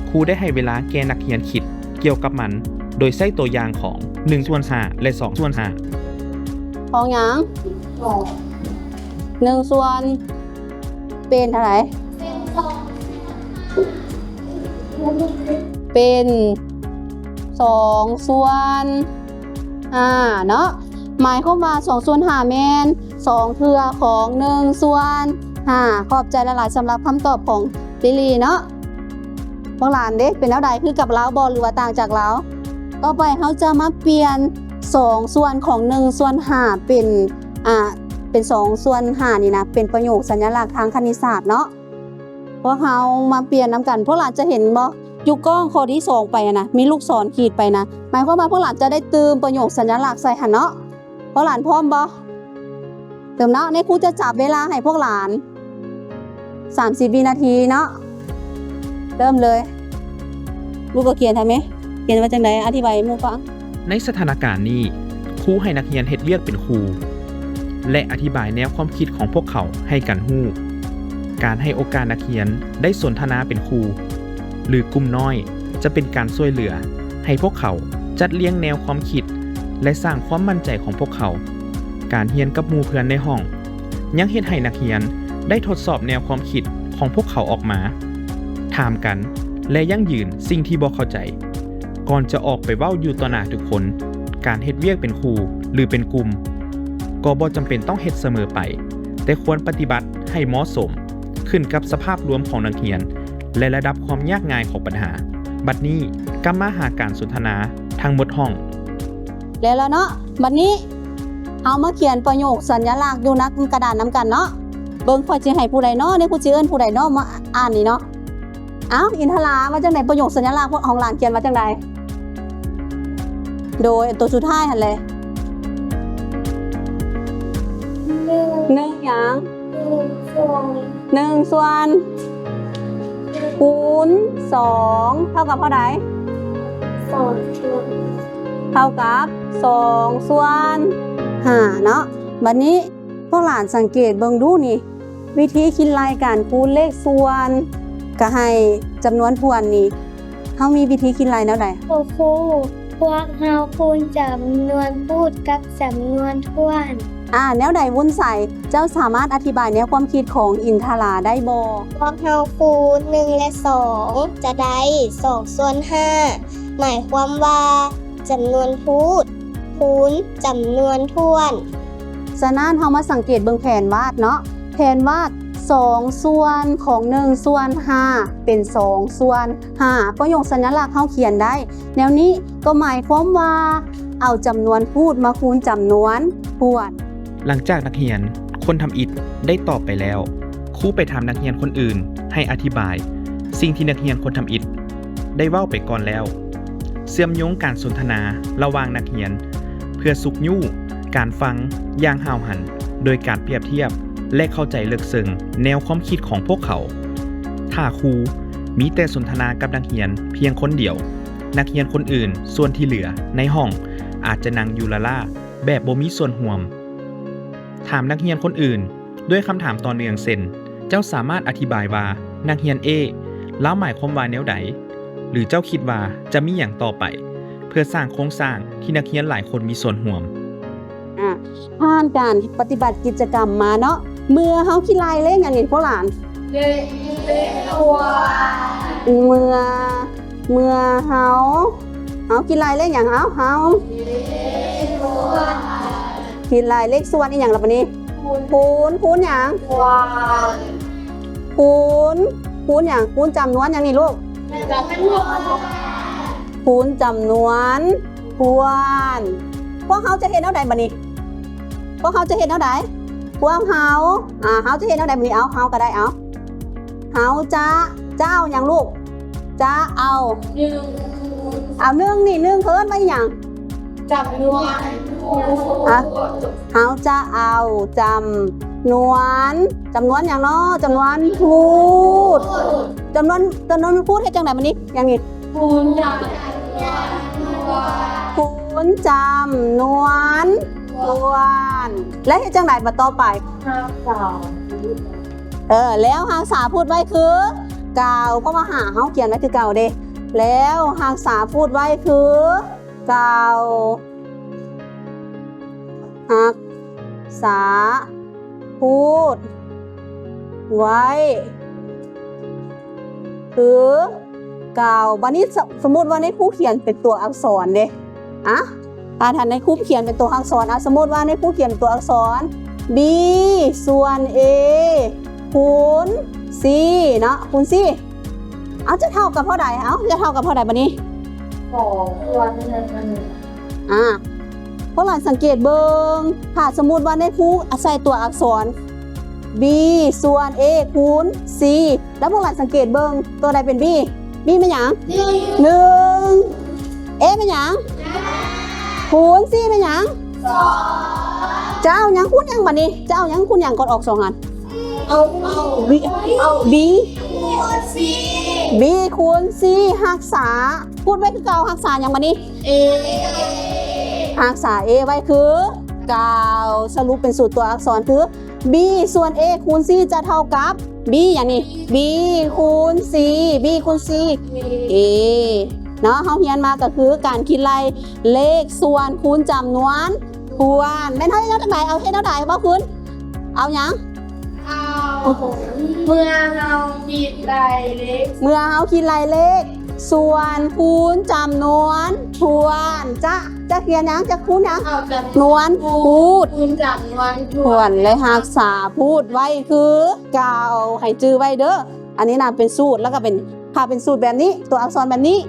ຄູໄດ້ໃຫ້ເວລາແກ່ນັກຮຽນຄິດກ່ຽວກັບມັນ ໂດຍໃຊ້ຕົວຢ່າງຂອງ ໜຶ່ງສ່ວນຫ້າ ແລະ ສອງສ່ວນຫ້າ. ຂອງຫຍັງ? ໜຶ່ງສ່ວນ ເປັນເທົ່າໃດ? ເປັນສອງສ່ວນຫ້າເນາະ. ໝາຍຄວາມວ່າສອງສ່ວນຫ້າແມ່ນສອງເທື່ອຂອງໜຶ່ງສ່ວນຫ້າ. ຂອບໃຈຫຼາຍໆ ສຳລັບຄຳຕອບຂອງລີລີເນາະ. ພວກຫຼານເດ ເປັນແນວໃດ? ຄືກັບລາວບໍ່ ຫຼືວ່າຕ່າງຈາກລາວ? ຕໍ່ໄປເຮົາຈະມາປ່ຽນສອງສ່ວນຂອງໜຶ່ງສ່ວນຫ້າເປັນ ອ່າ ເປັນສອງສ່ວນຫ້ານີ້ນະ ເປັນປະໂຫຍກສັນຍະລັກທາງຄະນິດສາດເນາະ. ພວກເຮົາມາປ່ຽນນຳກັນ. ພວກຫຼານຈະເຫັນບໍ່? ຢູ່ກ້ອງຂໍ້ທີສອງໄປຫັ້ນນະ ມີລູກສອນຂີດໄປນະ ໝາຍຄວາມວ່າພວກຫຼານຈະໄດ້ຕື່ມປະໂຫຍກສັນຍະລັກໃສ່ຫັ້ນເນາະ. ພວກຫຼານພ້ອມບໍ່? ເລີ່ມເນາະ. ໃນຄູຈະຈັບເວລາໃຫ້ພວກຫຼານສາມສິບວິນາທີເນາະ. ເລີ່ມເລີຍ. ລູກກໍຂຽນໃຫ້ແມ່. ຂຽນວ່າຈັ່ງໃດ? ອະທິບາຍໃຫ້ໝູ່ຟັງ. ໃນສະຖານະການນີ້, ຄູໃຫ້ນັກຮຽນເຮັດວຽກເປັນຄູ່ ແລະ ອະທິບາຍແນວຄວາມຄິດຂອງພວກເຂົາໃຫ້ກັນຮູ້. ການໃຫ້ໂອກາດນັກຮຽນໄດ້ສົນທະນາເປັນຄູ່ ຫຼື ກຸ່ມນ້ອຍ ຈະເປັນການຊ່ວຍເຫຼືອໃຫ້ພວກເຂົາຈັດລຽງແນວຄວາມຄິດ ແລະ ສ້າງຄວາມໝັ້ນໃຈຂອງພວກເຂົາ. ການຮຽນກັບໝູ່ເພື່ອນໃນຫ້ອງ ຍັງເຮັດໃຫ້ນັກຮຽນໄດ້ທົດສອບແນວຄວາມຄິດຂອງພວກເຂົາອອກມາ, ຖາມກັນ ແລະ ຢັ້ງຢືນສິ່ງທີ່ບໍ່ເຂົ້າໃຈ ກ່ອນຈະອອກໄປເວົ້າຢູ່ຕໍ່ໜ້າທຸກຄົນ. ການເຮັດວຽກເປັນຄູ່ ຫຼື ເປັນກຸ່ມ ກໍບໍ່ຈຳເປັນຕ້ອງເຮັດສະເໝີໄປ, ແຕ່ຄວນປະຕິບັດໃຫ້ເໝາະສົມ, ຂຶ້ນກັບສະພາບລວມຂອງນັກຮຽນ ແລະ ລະດັບຄວາມຍາກງ່າຍຂອງບັນຫາ. ບັດນີ້, ກັບມາຫາການສົນທະນາທັງໝົດຫ້ອງ. ແລ້ວລະເນາະ. ບັດນີ້ເຮົາມາຂຽນປະໂຫຍກສັນຍະລັກຢູ່ໜ້າກະດານນຳກັນເນາະ. ເບິ່ງຂ້ອຍຊິໃຫ້ຜູ້ໃດເນາະ, ນີ້ຄູຊິເອີ້ນຜູ້ໃດເນາະມາອ່ານນີ້ເນາະ. ອ້າວ ອິນທະລາ ວ່າຈັ່ງໃດ? ປະໂຫຍກສັນຍະລັກຂອງຫຼານຂຽນວ່າຈັ່ງໃດ? ໂດຍ ໂຕສຸດທ້າຍຫັ້ນແຫຼະ. ໜຶ່ງ ໜຶ່ງຫຍັງ? ໜຶ່ງສ່ວນ ໜຶ່ງສ່ວນ ຄູນສອງ ເທົ່າກັບເທົ່າໃດ? ສອງສ່ວນ ເທົ່າກັບສອງສ່ວນຫ້າເນາະ. ບັດນີ້ພວກຫຼານສັງເກດເບິ່ງດູນີ້ ວິທີຄິດໄລ່ການຄູນເລກສ່ວນ ກະໃຫ້ຈຳນວນຖ້ວນນີ້ ເຮົາມີວິທີຄິດໄລ່ແນວໃດ? ໂອຄູ ພວກເຮົາຄູນຈຳນວນພູດກັບຈຳນວນຖ້ວນ. ອາ ແນວໃດວຸ້ນໃສ? ເຈົ້າສາມາດອະທິບາຍແນວຄວາມຄິດຂອງອິນທະລາໄດ້ບໍ່? ພວກເຮົາຄູນໜຶ່ງ ແລະ ສອງ ຈະໄດ້ສອງສ່ວນຫ້າ ໝາຍຄວາມວ່າ ຈຳນວນພູດ ຄູນຈຳນວນຖ້ວນ. ສະນັ້ນ ເຮົາມາສັງເກດເບິ່ງແຜນວາດເນາະ. ແຜນວາດ ສອງສ່ວນຂອງໜຶ່ງສ່ວນຫ້າ ເປັນສອງສ່ວນຫ້າ. ປະໂຫຍກສັນຍະລັກເຮົາຂຽນໄດ້ແນວນີ້ ກໍໝາຍຄວາມວ່າ ເອົາຈຳນວນພູດມາຄູນຈຳນວນຖ້ວນ. ຫຼັງຈາກນັກຮຽນຄົນທຳອິດໄດ້ຕອບໄປແລ້ວ, ຄູໄປຖາມນັກຮຽນຄົນອື່ນໃຫ້ອະທິບາຍສິ່ງທີ່ນັກຮຽນຄົນທຳອິດໄດ້ເວົ້າໄປກ່ອນແລ້ວ. ເຊື່ອມໂຍງການສົນທະນາລະຫວ່າງນັກຮຽນ ເພື່ອຊຸກຍູ້ການຟັງຢ່າງຫ້າວຫັນ ໂດຍການປຽບທຽບ ແລະ ເຂົ້າໃຈເລິກເຊິ່ງແນວຄວາມຄິດຂອງພວກເຂົາ. ຖ້າຄູມີແຕ່ສົນທະນາກັບນັກຮຽນພຽງຄົນດຽວ, ນັກຮຽນຄົນອື່ນສ່ວນທີ່ເຫຼືອໃນຫ້ອງອາດຈະນັ່ງຢູ່ລ້າໆ ແບບບໍ່ມີສ່ວນຮ່ວມ. ຖາມນັກຮຽນຄົນອື່ນດ້ວຍຄຳຖາມຕໍ່ເນື່ອງ ເຊັ່ນ ເຈົ້າສາມາດອະທິບາຍວ່ານັກຮຽນ A ລາວໝາຍຄວາມວ່າແນວໃດ? ຫຼື ເຈົ້າຄິດວ່າຈະມີຫຍັງຕໍ່ໄປ ເພື່ອສ້າງໂຄງສ້າງທີ່ນັກຮຽນຫຼາຍຄົນມີສ່ວນຮ່ວມ? ອາ ຜ່ານການປະຕິບັດກິດຈະກຳມາເນາະ, ເມື່ອເຮົາຄິດໄລ່ເລກຫຍັງນີ້ພວກຫຼານ? ເລກ ເລກສ່ວນ. ເມື່ອ ເມື່ອເຮົາ ເຮົາຄິດໄລ່ເລກຫຍັງ? ເອົາ ເຮົາ ເລກສ່ວນ. ຄິດໄລ່ເລກສ່ວນອີ່ຫຍັງລະບາດນີ້? ຄູນ ຄູນ ຄູນຫຍັງ? ສ່ວນ. ຄູນ ຄູນຫຍັງ? ຄູນຈຳນວນຫຍັງນີ້ລູກ? ຈຳນວນ. ຄູນຈຳນວນຖ້ວນ. ພວກເຮົາຈະເຮັດແນວໃດບາດນີ້? ພວກເຮົາຈະເຮັດແນວໃດ? ພວກເຮົາ ອາ ເຮົາຈະເຮັດແນວໃດບາດນີ້? ເອົາ ເຮົາກໍໄດ້ ເອົາ ເຮົາຈະ ຈະເອົາຫຍັງລູກ? ຈະເອົາ ໜຶ່ງ ເອົາ ໜຶ່ງ ນີ້ ໜຶ່ງ ເຂົາເອີ້ນວ່າອີ່ຫຍັງ? ຈຳນວນ. ອາ ເຮົາຈະເອົາຈຳນວນ ຈຳນວນຫຍັງເນາະ? ຈຳນວນພູດ. ຈຳນວນ ຈຳນວນພູດເຮັດຈັ່ງໃດບາດນີ້? ຫຍັງນີ້? ຄູນຈຳນວນຖ້ວນ. ຄູນຈຳນວນຖ້ວນ. ແລ້ວເຮັດຈັ່ງໃດບາດຕໍ່ໄປ? ຮັກສາ ເອີ ແລ້ວຮັກສາພູດໄວ້ຄືເກົ່າ ເພາະວ່າຫາເຮົາຂຽນໄວ້ຄືເກົ່າເດ້. ແລ້ວຮັກສາພູດໄວ້ຄືເກົ່າ. ຮັກສາພູດໄວ້ຄືເກົ່າ. ບາດນີ້ ສະ ສົມມຸດວ່າໃນຄູຂຽນເປັນຕົວອັກສອນເດ້ ອະ ອາ ຖ້າໃນຄູຂຽນເປັນຕົວອັກສອນ ອາ ສົມມຸດວ່າໃນຄູຂຽນຕົວອັກສອນ B ສ່ວນ A ຄູນ C ເນາະ ຄູນ C ເອົາ ຈະເທົ່າກັບເທົ່າໃດ? ເອົາ ຈະເທົ່າກັບເທົ່າໃດບາດນີ້? ສອງສ່ວນໜຶ່ງ. ອາ ພວກຫຼານສັງເກດເບິ່ງ ຖ້າສົມມຸດວ່າໃນຄູໃສ່ຕົວອັກສອນ B ສ່ວນ A ຄູນ C ແລ້ວພວກຫຼານສັງເກດເບິ່ງ ຕົວໃດເປັນ B? B ແມ່ນຫຍັງ? ໜຶ່ງ A ແມ່ນຫຍັງ? ຄູນ C ແມ່ນຫຍັງ? ສອງ ຈະເອົາຫຍັງຄູນຫຍັງບາດນີ້? ຈະເອົາຫຍັງຄູນຫຍັງ? ກ່ອນອອກສອງອັນ ເອົາ B ເອົາ B ຄູນ C B ຄູນ C ຮັກສາ ພູດໄວ້ຄືເກົ່າ ຮັກສາຫຍັງບາດນີ້? A ຮັກສາ A ໄວ້ຄືເກົ່າ ສະຫຼຸບເປັນສູດຕົວອັກສອນຄື B ສ່ວນ A ຄູນ C ຈະເທົ່າກັບ B ຫຍັງນີ້? B ຄູນ C B ຄູນ C A ເນາະ ເຮົາຮຽນມາກໍຄືການຄິດໄລ່ເລກສ່ວນຄູນຈຳນວນຖ້ວນ ແມ່ນເຮົາເຮັດແນວໃດ? ເອົາເຮັດແນວໃດ? ເວົ້າຄືນ ເອົາຫຍັງ? ເອົາ ເມື່ອເຮົາຄິດໄລ່ເລກ ເມື່ອເຮົາຄິດໄລ່ເລກ ສ່ວນຄູນຈຳນວນຖ້ວນ ຈະ ຈະຂຽນຫຍັງ? ຈະຄູນຫຍັງ? ເອົາຈຳນວນ ນວນພູດ ຄູນຈຳນວນຖ້ວນ ແລະ ຮັກສາພູດໄວ້ຄືເກົ່າ ໃຫ້ຈື່ໄວ້ເດີ້ ອັນນີ້ນະເປັນສູດ ແລ້ວກໍເປັນ ຖ້າເປັນສູດແບບນີ້ ຕົວອັກສອນແບບນີ້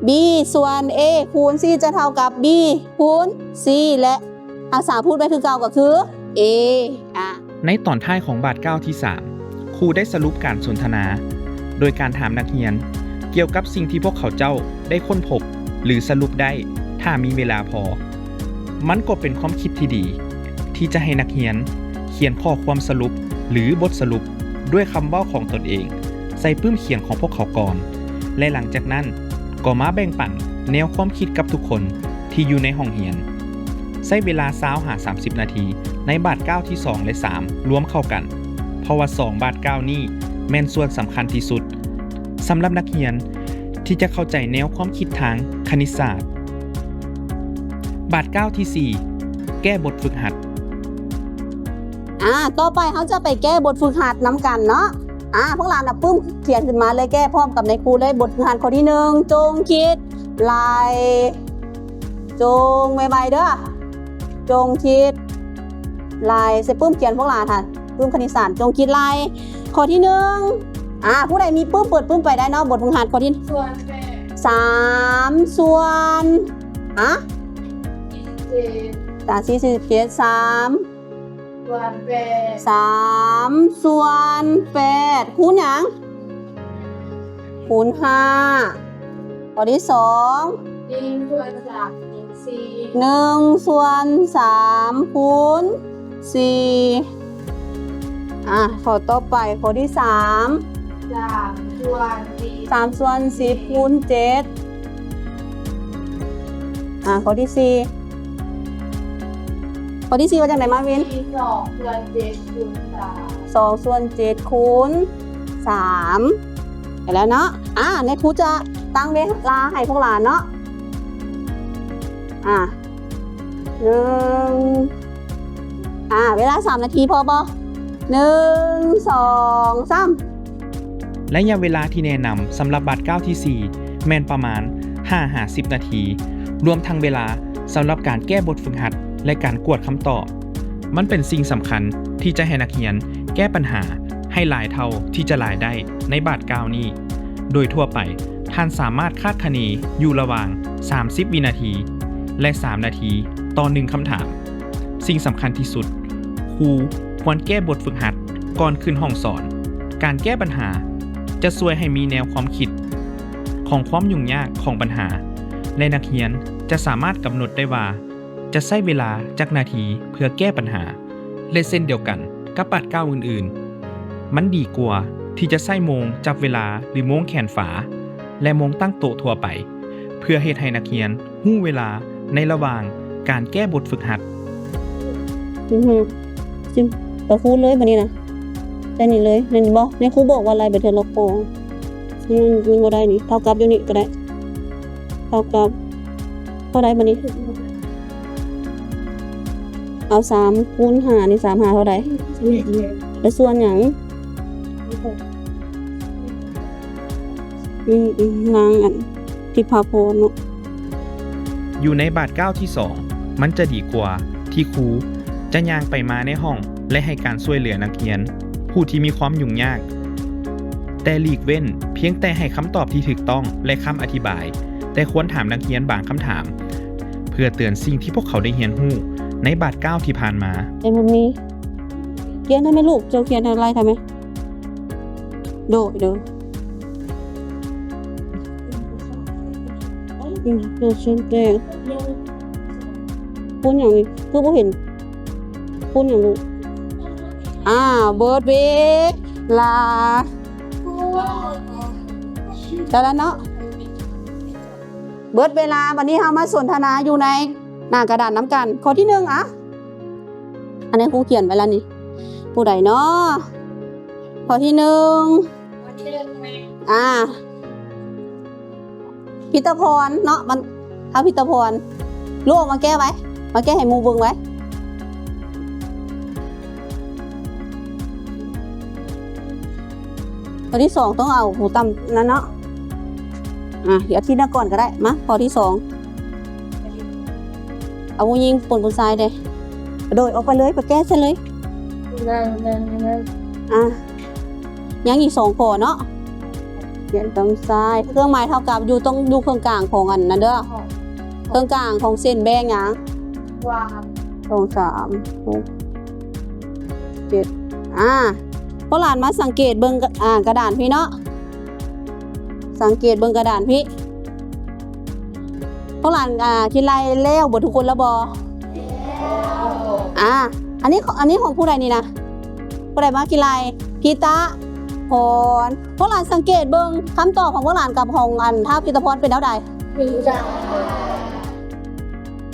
B ສ່ວນ A ຄູນ C ຈະເທົ່າກັບ B ຄູນ C ແລະ ຮັກສາພູດໄວ້ຄືເກົ່າກໍຄື A ອາ ໃນຕອນທ້າຍຂອງບາດກ້າວທີສາມ ຄູໄດ້ສະຫຼຸບການສົນທະນາ ໂດຍການຖາມນັກຮຽນກ່ຽວກັບສິ່ງທີ່ພວກເຂົາເຈົ້າໄດ້ຄົ້ນພົບ ຫຼື ສະຫຼຸບໄດ້ ຖ້າມີເວລາພໍ. ມັນກໍເປັນຄວາມຄິດທີ່ດີ ທີ່ຈະໃຫ້ນັກຮຽນຂຽນຂໍ້ຄວາມສະຫຼຸບ ຫຼື ບົດສະຫຼຸບ ດ້ວຍຄຳເວົ້າຂອງຕົນເອງ ໃສ່ປຶ້ມຂຽນຂອງພວກເຂົາກ່ອນ ແລະ ຫຼັງຈາກນັ້ນກໍມາແບ່ງປັນແນວຄວາມຄິດກັບທຸກຄົນທີ່ຢູ່ໃນຫ້ອງຮຽນ. ໃຊ້ເວລາຊາວຫາສາມສິບນາທີໃນບາດກ້າວທີສອງ ແລະ ສາມ ລວມເຂົ້າກັນ ເພາະວ່າສອງບາດກ້າວນີ້ແມ່ນສ່ວນສຳຄັນທີ່ສຸດ ສຳລັບນັກຮຽນທີ່ຈະເຂົ້າໃຈແນວຄວາມຄິດທາງຄະນິດສາດ. ບາດກ້າວທີສີ່ ແກ້ບົດຝຶກຫັດ. ອາ ຕໍ່ໄປເຮົາຈະໄປແກ້ບົດຝຶກຫັດນຳກັນເນາະ. ອາ ພວກຫຼານເອົາປຶ້ມຂຽນຂຶ້ນມາເລີຍ ແກ້ພ້ອມກັບນາຍຄູເລີຍ. ບົດຝຶກຫັດຂໍ້ທີໜຶ່ງ ຈົ່ງຄິດໄລ່ ຈົ່ງ ໄວໆເດີ້ ຈົ່ງຄິດໄລ່ ໃສ່ປຶ້ມຂຽນພວກຫຼານຫັ້ນ ປຶ້ມຄະນິດສາດ ຈົ່ງຄິດໄລ່. ຂໍ້ທີໜຶ່ງ ອາ ຜູ້ໃດມີປຶ້ມ ເປີດປຶ້ມໄປໄດ້ເນາະ. ບົດຝຶກຫັດຂໍ້ທີ ສ່ວນແປດ ສາມສ່ວນ ອາ ສິບເຈັດ ສາມສີ່ສິບເຈັດ ສາມສ່ວນແປດ ສາມສ່ວນແປດ ຄູນຫຍັງ? ຄູນຫ້າ. ຂໍ້ທີສອງ ໜຶ່ງສ່ວນສາມ ໜຶ່ງສ່ວນສາມຄູນສີ່. ອາ ຂໍ້ຕໍ່ໄປ ຂໍ້ທີສາມ ສາມສ່ວນສິບ ສາມສ່ວນສິບຄູນເຈັດ. ອາ ຂໍ້ທີສີ່ ຂໍ້ທີສີ່ວ່າຈັ່ງໃດ ມາວິນ? ສອງສ່ວນເຈັດຄູນສາມ ສອງສ່ວນເຈັດຄູນສາມ ໄປແລ້ວເນາະ. ອາ ນາຍຄູຈະຕັ້ງເວລາໃຫ້ພວກຫຼານເນາະ. ອາ ໜຶ່ງ ອາ ເວລາສາມນາທີພໍບໍ່? ໜຶ່ງ ສອງ ສາມ. ໄລຍະເວລາທີ່ແນະນຳສຳລັບບາດກ້າວທີສີ່ ແມ່ນປະມານຫ້າຫາສິບນາທີ ລວມທັງເວລາສຳລັບການແກ້ບົດຝຶກຫັດ ແລະ ການກວດຄຳຕອບ. ມັນເປັນສິ່ງສຳຄັນທີ່ຈະໃຫ້ນັກຮຽນແກ້ບັນຫາໃຫ້ຫຼາຍເທົ່າທີ່ຈະຫຼາຍໄດ້ໃນບາດກ້າວນີ້. ໂດຍທົ່ວໄປ ທ່ານສາມາດຄາດຄະເນຢູ່ລະຫວ່າງສາມສິບວິນາທີ ແລະ ສາມນາທີຕໍ່ໜຶ່ງຄຳຖາມ. ສິ່ງສຳຄັນທີ່ສຸດ, ຄູຄວນແກ້ບົດຝຶກຫັດກ່ອນຂຶ້ນຫ້ອງສອນ. ການແກ້ບັນຫາຈະຊ່ວຍໃຫ້ມີແນວຄວາມຄິດຂອງຄວາມຫຍຸ້ງຍາກຂອງບັນຫາ ແລະ ນັກຮຽນຈະສາມາດກຳນົດໄດ້ວ່າ ຈະໃຊ້ເວລາຈັກນາທີເພື່ອແກ້ບັນຫາ. ແລະ ເຊັ່ນດຽວກັນກັບບາດກ້າວອື່ນໆ, ມັນດີກວ່າທີ່ຈະໃຊ້ໂມງຈັບເວລາ ຫຼື ໂມງແຂນຝາ ແລະ ໂມງຕັ້ງໂຕະທົ່ວໄປ ເພື່ອເຮັດໃຫ້ນັກຮຽນຮູ້ເວລາໃນລະຫວ່າງການແກ້ບົດຝຶກຫັດ. ອືຮຶ ຊິມ ກໍຄູນເລີຍບາດນີ້ນະ. ໃສ່ນີ້ເລີຍ ແມ່ນບໍ່? ໃນຄູບອກວ່າໄລ່ໄປເທື່ອລະຂໍ້. ອືມ ມັນບໍ່ໄດ້ນີ້ ເທົ່າກັບຢູ່ນີ້ກໍໄດ້ ເທົ່າກັບເທົ່າໃດບາດນີ້? ເອົາສາມຄູນຫ້ານີ້ ສາມຫ້າເທົ່າໃດ? ແລ້ວສ່ວນຫຍັງ? ອືມ ອືມ ນາງອັນ ທິບພາພອນເນາະ. ຢູ່ໃນບາດກ້າວທີສອງ ມັນຈະດີກວ່າທີ່ຄູຈະຍ່າງໄປມາໃນຫ້ອງ ແລະ ໃຫ້ການຊ່ວຍເຫຼືອນັກຮຽນຜູ້ທີ່ມີຄວາມຫຍຸ້ງຍາກ, ແຕ່ຫຼີກເວັ້ນພຽງແຕ່ໃຫ້ຄຳຕອບທີ່ຖືກຕ້ອງ ແລະ ຄຳອະທິບາຍ, ແຕ່ຄວນຖາມນັກຮຽນບາງຄຳຖາມ ເ ເພື່ອເຕືອນສິ່ງທີ່ພວກເຂົາໄດ້ຮຽນຮູ້ໃນບາດກ້າວທີ່ຜ່ານມາ. ແຕ່ມັນມີ ຂຽນໄດ້ໄໝລູກ? ເຈົ້າຂຽນໄດ້ໄລ່ໄດ້ໄໝ? ໂດຍ ໂດຍ. ອືມ ເປີດເຊີນແຕ່ ຄູນຫຍັງນີ້? ຄືບໍ່ເຫັນ ຄູນຫຍັງລູກ? ອ້າວ ເບິດເວລາ ໄດ້ແລ້ວເນາະ. ເບິດເວລາ, ບັດນີ້ເຮົາມາສົນທະນາຢູ່ໃນໜ້າກະດານນຳກັນ. ຂໍ້ທີໜຶ່ງ ອະ ອັນນີ້ຄູຂຽນໄວ້ແລ້ວນີ້ ຜູ້ໃດເນາະ? ຂໍ້ທີໜຶ່ງ ອາ ພິດຕະພອນເນາະ ມັນ ທ້າວພິດຕະພອນ ລູກອອກມາແກ້ໄວ້ ມາແກ້ໃຫ້ໝູ່ເບິ່ງໄວ້. ຂໍ້ທີສອງຕ້ອງເອົາຜູ້ຕ່ຳນັ້ນເນາະ. ອາ ດຽວທີນະກ່ອນກໍໄດ້. ມາ ຂໍ້ທີສອງ ເອົາຜູ້ຍິງປົນຜູ້ຊາຍເດ້. ໂດຍ ອອກໄປເລີຍ ໄປແກ້ໃສ່ເລີຍ. ອາ ຍັງອີກສອງຂໍ້ເນາະ. ຂຽນຕ້ອງຊ້າຍ ເຄື່ອງໝາຍເທົ່າກັບຢູ່ ຕ້ອງຢູ່ເຄິ່ງກາງຂອງອັນນັ້ນເດີ ເຄິ່ງກາງຂອງເສັ້ນແບ່ງຫຍັງ? ສອງ ສາມ ຫົກ ເຈັດ ອາ ພວກຫຼານມາສັງເກດເບິ່ງ ອາ ກະດານພີ້ເນາະ ສັງເກດເບິ່ງກະດານພີ້. ພວກຫຼານ ອາ ຄິດໄລ່ແລ້ວເບິດທຸກຄົນແລ້ວບໍ່? ອາ ອັນນີ້ ອັນນີ້ຂອງຜູ້ໃດນີ້ນະ? ຜູ້ໃດມາຄິດໄລ່? ພິຕະພອນ. ພວກຫຼານສັງເກດເບິ່ງຄຳຕອບຂອງພວກຫຼານກັບຂອງອັນທ້າວພິຕະພອນເປັນແນວໃດ?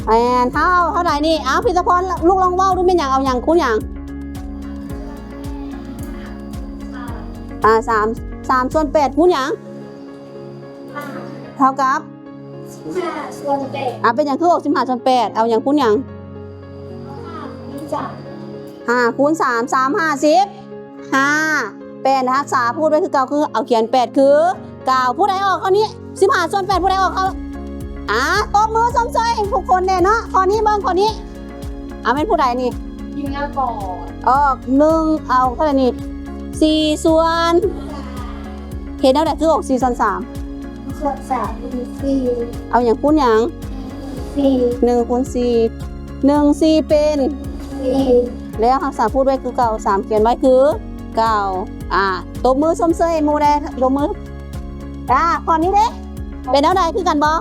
ແມ່ນ ທ້າວ ເທົ່າໃດນີ້? ອ້າວ ພິຕະພອນ ລູກລອງເວົ້າດູ ແມ່ນຫຍັງ ເອົາຫຍັງຄູນຫຍັງ? ອາ ສາມ ສາມສ່ວນແປດຄູນຫຍັງ? ເທົ່າກັບ ສິບຫ້າສ່ວນແປດ. ອາ ເປັນຫຍັງຄືອອກສິບຫ້າສ່ວນແປດ? ເອົາຫຍັງຄູນຫຍັງ? ຫ້າຄູນສາມ ສາມຫ້າສິບຫ້າ. ແປດ ຮັກສາພູດໄວ້ຄືເກົ່າ ຄືເອົາຂຽນແປດຄືເກົ່າ. ຜູ້ໃດອອກຂໍ້ນີ້? ສິບຫ້າສ່ວນແປດ ຜູ້ໃດອອກ? ອາ ຕົບມືຊົມເຊີຍໃຫ້ທຸກຄົນແດ່ເນາະ. ຂໍ້ນີ້ເບິ່ງ ຂໍ້ນີ້ ອາ ແມ່ນຜູ້ໃດນີ້? ກິນແລ້ວກໍ ອອກ ໜຶ່ງ ເອົາເທົ່າໃດນີ້? ສີ່ສ່ວນ ເຮັດແນວໃດຄືອອກສີ່ສ່ວນສາມ? ສ່ວນສາມ ເປັນສີ່. ເອົາຫຍັງຄູນຫຍັງ? ສີ່. ໜຶ່ງຄູນສີ່ ໜຶ່ງສີ່ເປັນສີ່ ແລ້ວຮັກສາພູດໄວ້ຄືເກົ່າ ສາມຂຽນໄວ້ຄືເກົ່າ. ອາ ຕົບມືຊົມເຊີຍໃຫ້ໝູ່ແດ່ ຕົບມື. ອາ ຂໍ້ນີ້ເດ້ ເປັນແນວໃດ ຄືກັນບໍ່?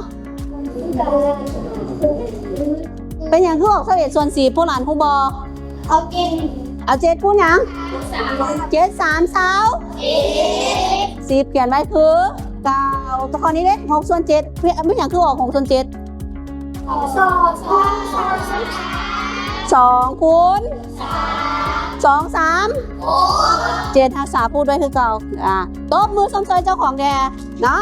ເປັນຫຍັງຄືອອກຊາວເອັດສ່ວນສິບ ພວກຫຼານຮູ້ບໍ່? ເອົາເຈັດ ເອົາເຈັດຄູນຫຍັງ? ສາມ ເຈັດສາມຊາວ ສິບ ຂຽນໄວ້ຄືເກົ່າ. ຂໍ້ນີ້ເດ້ ຫົກສ່ວນເຈັດ ເປັນຫຍັງຄືອອກຫົກສ່ວນເຈັດ? ສອງ ສອງ ສອງ ສອງຄູນສອງ ສາມ ຫົກ ເຈັດ ຮັກສາພູດໄວ້ຄືເກົ່າ. ອາ ຕົບມືຊົມເຊີຍເຈົ້າຂອງແດ່ເນາະ.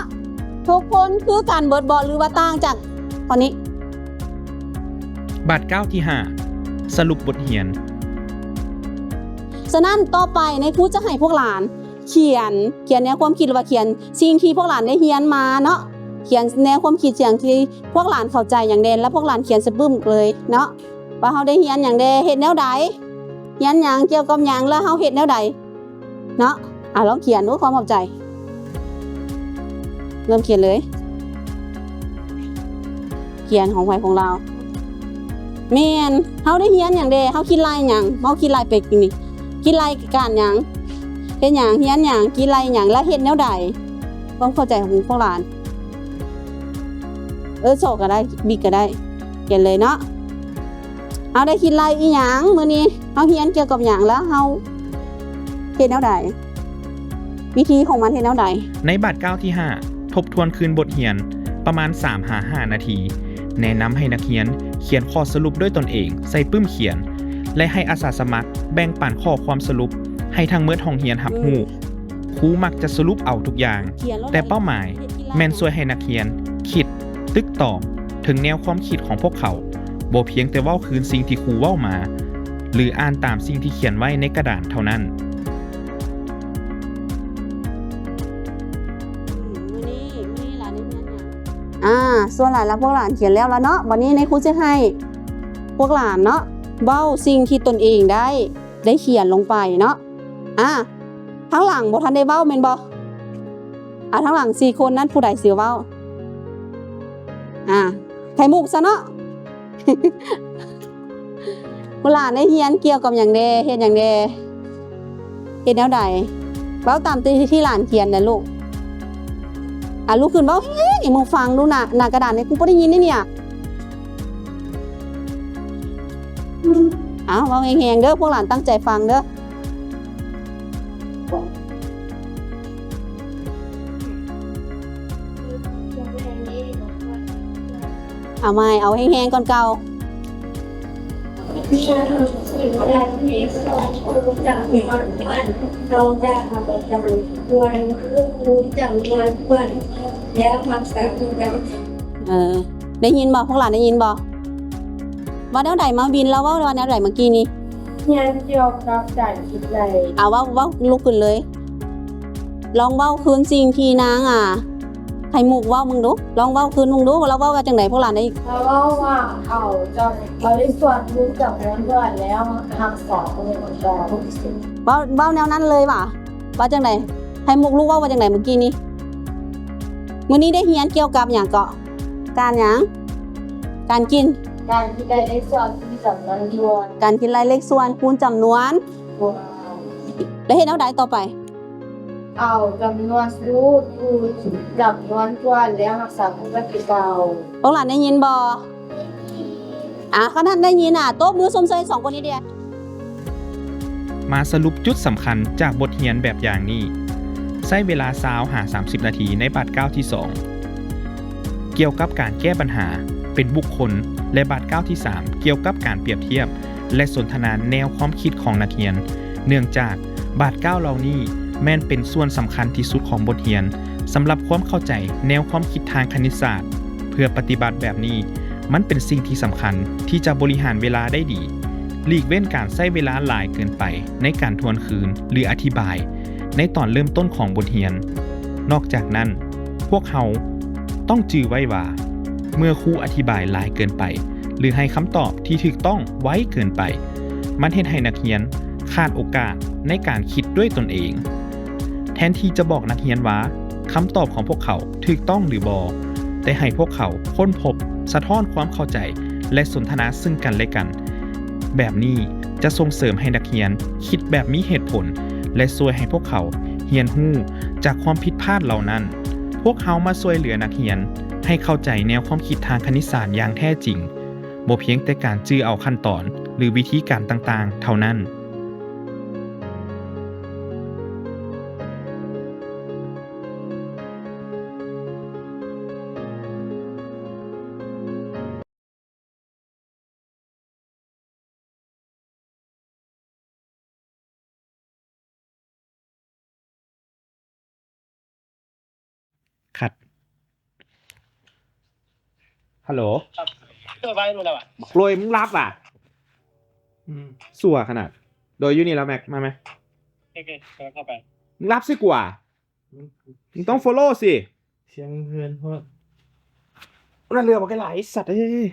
ທຸກຄົນຄືກັນເບິດບໍ່ ຫຼືວ່າຕ່າງຈາກຂໍ້ນີ້? ບາດກ້າວທີຫ້າ ສະຫຼຸບບົດຮຽນ. ສະນັ້ນ ຕໍ່ໄປນາຍຄູຈະໃຫ້ພວກຫຼານຂຽນ ຂຽນແນວຄວາມຄິດ ຫຼືວ່າຂຽນສິ່ງທີ່ພວກຫຼານໄດ້ຮຽນມາເນາະ, ຂຽນແນວຄວາມຄິດ ສິ່ງທີ່ພວກຫຼານເຂົ້າໃຈຫຍັງແດ່ ແລ້ວພວກຫຼານຂຽນໃສ່ປຶ້ມເລີຍເນາະ ວ່າເຮົາໄດ້ຮຽນຫຍັງແດ່ ເຮັດແນວໃດ ຮຽນຫຍັງ ກ່ຽວກັບຫຍັງ ແລ້ວເຮົາເຮັດແນວໃດ ເນາະ. ອາ ລອງຂຽນດູຄວາມເຂົ້າໃຈ. ເລີ່ມຂຽນເລີຍ. ຂຽນຂອງໃຜຂອງລາວ. ແມ່ນ. ເຮົາໄດ້ຮຽນຫຍັງແດ່? ເຮົາຄິດໄລ່ຫຍັງ? ເຮົາຄິດໄລ່ໄປນີ້ ຄິດໄລ່ການຫຍັງ? ເຮັດຫຍັງ? ຮຽນຫຍັງ? ຄິດໄລ່ຫຍັງ? ແລ້ວເຮັດແນວໃດ? ຄວາມເຂົ້າໃຈຂອງພວກຫຼານ. ເອີ ຊອກກໍໄດ້ ບິກກໍໄດ້. ຂຽນເລີຍເນາະ. ເຮົາໄດ້ຄິດໄລ່ອີ່ຫຍັງມື້ນີ້? ເຮົາຮຽນກ່ຽວກັບຫຍັງ ແລ້ວເຮົາເຮັດແນວໃດ? ວິທີຂອງມັນເຮັດແນວໃດ? ໃນບາດກ້າວທີຫ້າ ທົບທວນຄືນບົດຮຽນປະມານສາມຫາຫ້ານາທີ. ແນະນຳໃຫ້ນັກຮຽນຂຽນຂໍ້ສະຫຼຸບດ້ວຍຕົນເອງໃສ່ປຶ້ມຂຽນ ແລະ ໃຫ້ອາສາສະໝັກແບ່ງປັນຂໍ້ຄວາມສະຫຼຸບໃຫ້ທັງໝົດຫ້ອງຮຽນຮັບຮູ້. ອືມ. ຄູມັກຈະສະຫຼຸບເອົາທຸກຢ່າງ, ແຕ່ເປົ້າໝາຍແມ່ນຊ່ວຍໃຫ້ນັກຮຽນຄິດ, ຕຶກຕອງເຖິງແນວຄວາມຄິດຂອງພວກເຂົາ, ບໍ່ພຽງແຕ່ເວົ້າຄືນສິ່ງທີ່ຄູເວົ້າມາ ຫຼື ອ່ານຕາມສິ່ງທີ່ຂຽນໄວ້ໃນກະດານເທົ່ານັ້ນ. ອາ ສ່ວນຫຼາຍລະພວກຫຼານຂຽນແລ້ວລະເນາະ. ບັດນີ້ນາຍຄູຈະໃຫ້ພວກຫຼານເນາະ ເວົ້າສິ່ງທີ່ຕົນເອງໄດ້ ໄດ້ຂຽນລົງໄປເນາະ. ອາ ທາງຫຼັງບໍ່ທັນໄດ້ເວົ້າແມ່ນບໍ່? ອາ ທາງຫຼັງສີ່ຄົນນັ້ນຜູ້ໃດຊິເວົ້າ? ອາ ໄຂ່ມຸກຊະເນາະ. ພວກຫຼານໄດ້ຮຽນກ່ຽວກັບຫຍັງແດ່? ເຮັດຫຍັງແດ່? ເຮັດແນວໃດ? ເວົ້າຕາມທີ່ ທີ່ຫຼານຂຽນນະລູກ. ອ່າ ລຸກຂຶ້ນເວົ້າແຮງໆ ໃຫ້ໝູ່ຟັງດູນະ ໜ້າກະດານນີ້ ກູບໍ່ໄດ້ຍິນເດ້ນີ້. ອ້າວ ເວົ້າແຮງໆເດີ ພວກຫຼານຕັ້ງໃຈຟັງເດີ. ເອົາໃໝ່ ເອົາແຮງໆກ່ອນເກົ່າ. ເອີ ໄດ້ຍິນບໍ່? ພວກຫຼານໄດ້ຍິນບໍ່? ວ່າແນວໃດ? ມາວິນລາວເວົ້າວ່າແນວໃດເມື່ອກີ້ນີ້? ຮຽນກ່ຽວກັບການຄິດໄລ່. ເອົາ ເວົ້າ ເວົ້າ ລຸກຂຶ້ນເລີຍ. ລອງເວົ້າຄືນສິ່ງທີ່ນາງ ອ່າ ໄຂ່ມຸກເວົ້າເບິ່ງດູ. ລອງເວົ້າຄືນເບິ່ງດູ ລາວເວົ້າວ່າຈັ່ງໃດ? ພວກຫຼານໄດ້ ລາວເວົ້າວ່າ ເຂົາຈະ ເຂົາໄດ້ສວດມົນຈຳນວນເທົ່າໃດແລ້ວ ຮັກສາຄົນອື່ນ. ເວົ້າ ເວົ້າແນວນັ້ນເລີຍຫວາ? ວ່າຈັ່ງໃດ? ໄຂ່ມຸກລູກເວົ້າວ່າຈັ່ງໃດເມື່ອກີ້ນີ້? ມື້ນີ້ໄດ້ຮຽນກ່ຽວກັບຫຍັງເກາະ? ການຫຍັງ? ການກິນ ການຄິດໄລ່ເລກສ່ວນ ຄູນຈຳນວນ ການຄິດໄລ່ເລກສ່ວນ ຄູນຈຳນວນ. ແລ້ວເຮັດແນວໃດຕໍ່ໄປ? ເອົາຈຳນວນຄູນ ຄູນຈຳນວນຖ້ວນ ແລ້ວຮັກສາປົກກະຕິເກົ່າ. ພວກຫຼານໄດ້ຍິນບໍ່? ອ່າ ຄັນທ່ານໄດ້ຍິນ ອ່າ ຕົບມືຊົມເຊີຍສອງຄົນນີ້ເດ. ມາສະຫຼຸບຈຸດສຳຄັນຈາກບົດຮຽນແບບຢ່າງນີ້ ໃຊ້ເວລາຊາວຫາສາມສິບນາທີໃນບາດກ້າວທີສອງ ກ່ຽວກັບການແກ້ບັນຫາເປັນບຸກຄົນ ແລະ ບາດກ້າວທີສາມ ກ່ຽວກັບການປຽບທຽບ ແລະ ສົນທະນາແນວຄວາມຄິດຂອງນັກຮຽນ, ເນື່ອງຈາກບາດກ້າວເຫຼົ່ານີ້ແມ່ນເປັນສ່ວນສຳຄັນທີ່ສຸດຂອງບົດຮຽນ ສຳລັບຄວາມເຂົ້າໃຈແນວຄວາມຄິດທາງຄະນິດສາດ. ເພື່ອປະຕິບັດແບບນີ້ ມັນເປັນສິ່ງທີ່ສຳຄັນທີ່ຈະບໍລິຫານເວລາໄດ້ດີ, ຫຼີກເວັ້ນການໃຊ້ເວລາຫຼາຍເກີນໄປໃນການທວນຄືນ ຫຼື ອະທິບາຍໃນຕອນເລີ່ມຕົ້ນຂອງບົດຮຽນ. ນອກຈາກນັ້ນ, ພວກເຮົາຕ້ອງຈື່ໄວ້ວ່າ ເມື່ອຄູອະທິບາຍຫຼາຍເກີນໄປ ຫຼື ໃຫ້ຄຳຕອບທີ່ຖືກຕ້ອງໄວເກີນໄປ, ມັນເຮັດໃຫ້ນັກຮຽນຂາດໂອກາດໃນການຄິດດ້ວຍຕົນເອງ. ແທນທີ່ຈະບອກນັກຮຽນວ່າຄຳຕອບຂອງພວກເຂົາຖືກຕ້ອງຫຼືບໍ່, ແຕ່ໃຫ້ພວກເຂົາຄົ້ນພົບ, ສະທ້ອນຄວາມເຂົ້າໃຈ ແລະ ສົນທະນາເຊິ່ງກັນແລະກັນ. ແບບນີ້ຈະສົ່ງເສີມໃຫ້ນັກຮຽນຄິດແບບມີເຫດຜົນ ແລະ ຊ່ວຍໃຫ້ພວກເຂົາຮຽນຮູ້ຈາກຄວາມຜິດພາດເຫຼົ່ານັ້ນ. ພວກເຮົາມາຊ່ວຍເຫຼືອນັກຮຽນໃຫ້ເຂົ້າໃຈແນວຄວາມຄິດທາງຄະນິດສາດຢ່າງແທ້ຈິງ, ບໍ່ພຽງແຕ່ການຈື່ເອົາຂັ້ນຕອນ ຫຼື ວິທີການຕ່າງໆເທົ່ານັ້ນ. ຄັດ. ຮັລໂຫຼ ໂດຍ ມຶງຫຼັບຫວາ? ອືມ ຊົ່ວຂະໜາດ. ໂດຍ ຢູ່ນີ້ແລ້ວ ແມັກ ມາແມັກ. ໂອເຄ ເຂົ້າໄປ. ມຶງຫຼັບຊິກວ່າ. ມຶງຕ້ອງໂຟໂລຊິ. ສຽງເຮືອນໂພດ. ນັ້ນເຫຼືອບັກຫຼາຍ ໄອ້ສັດເອີຍ.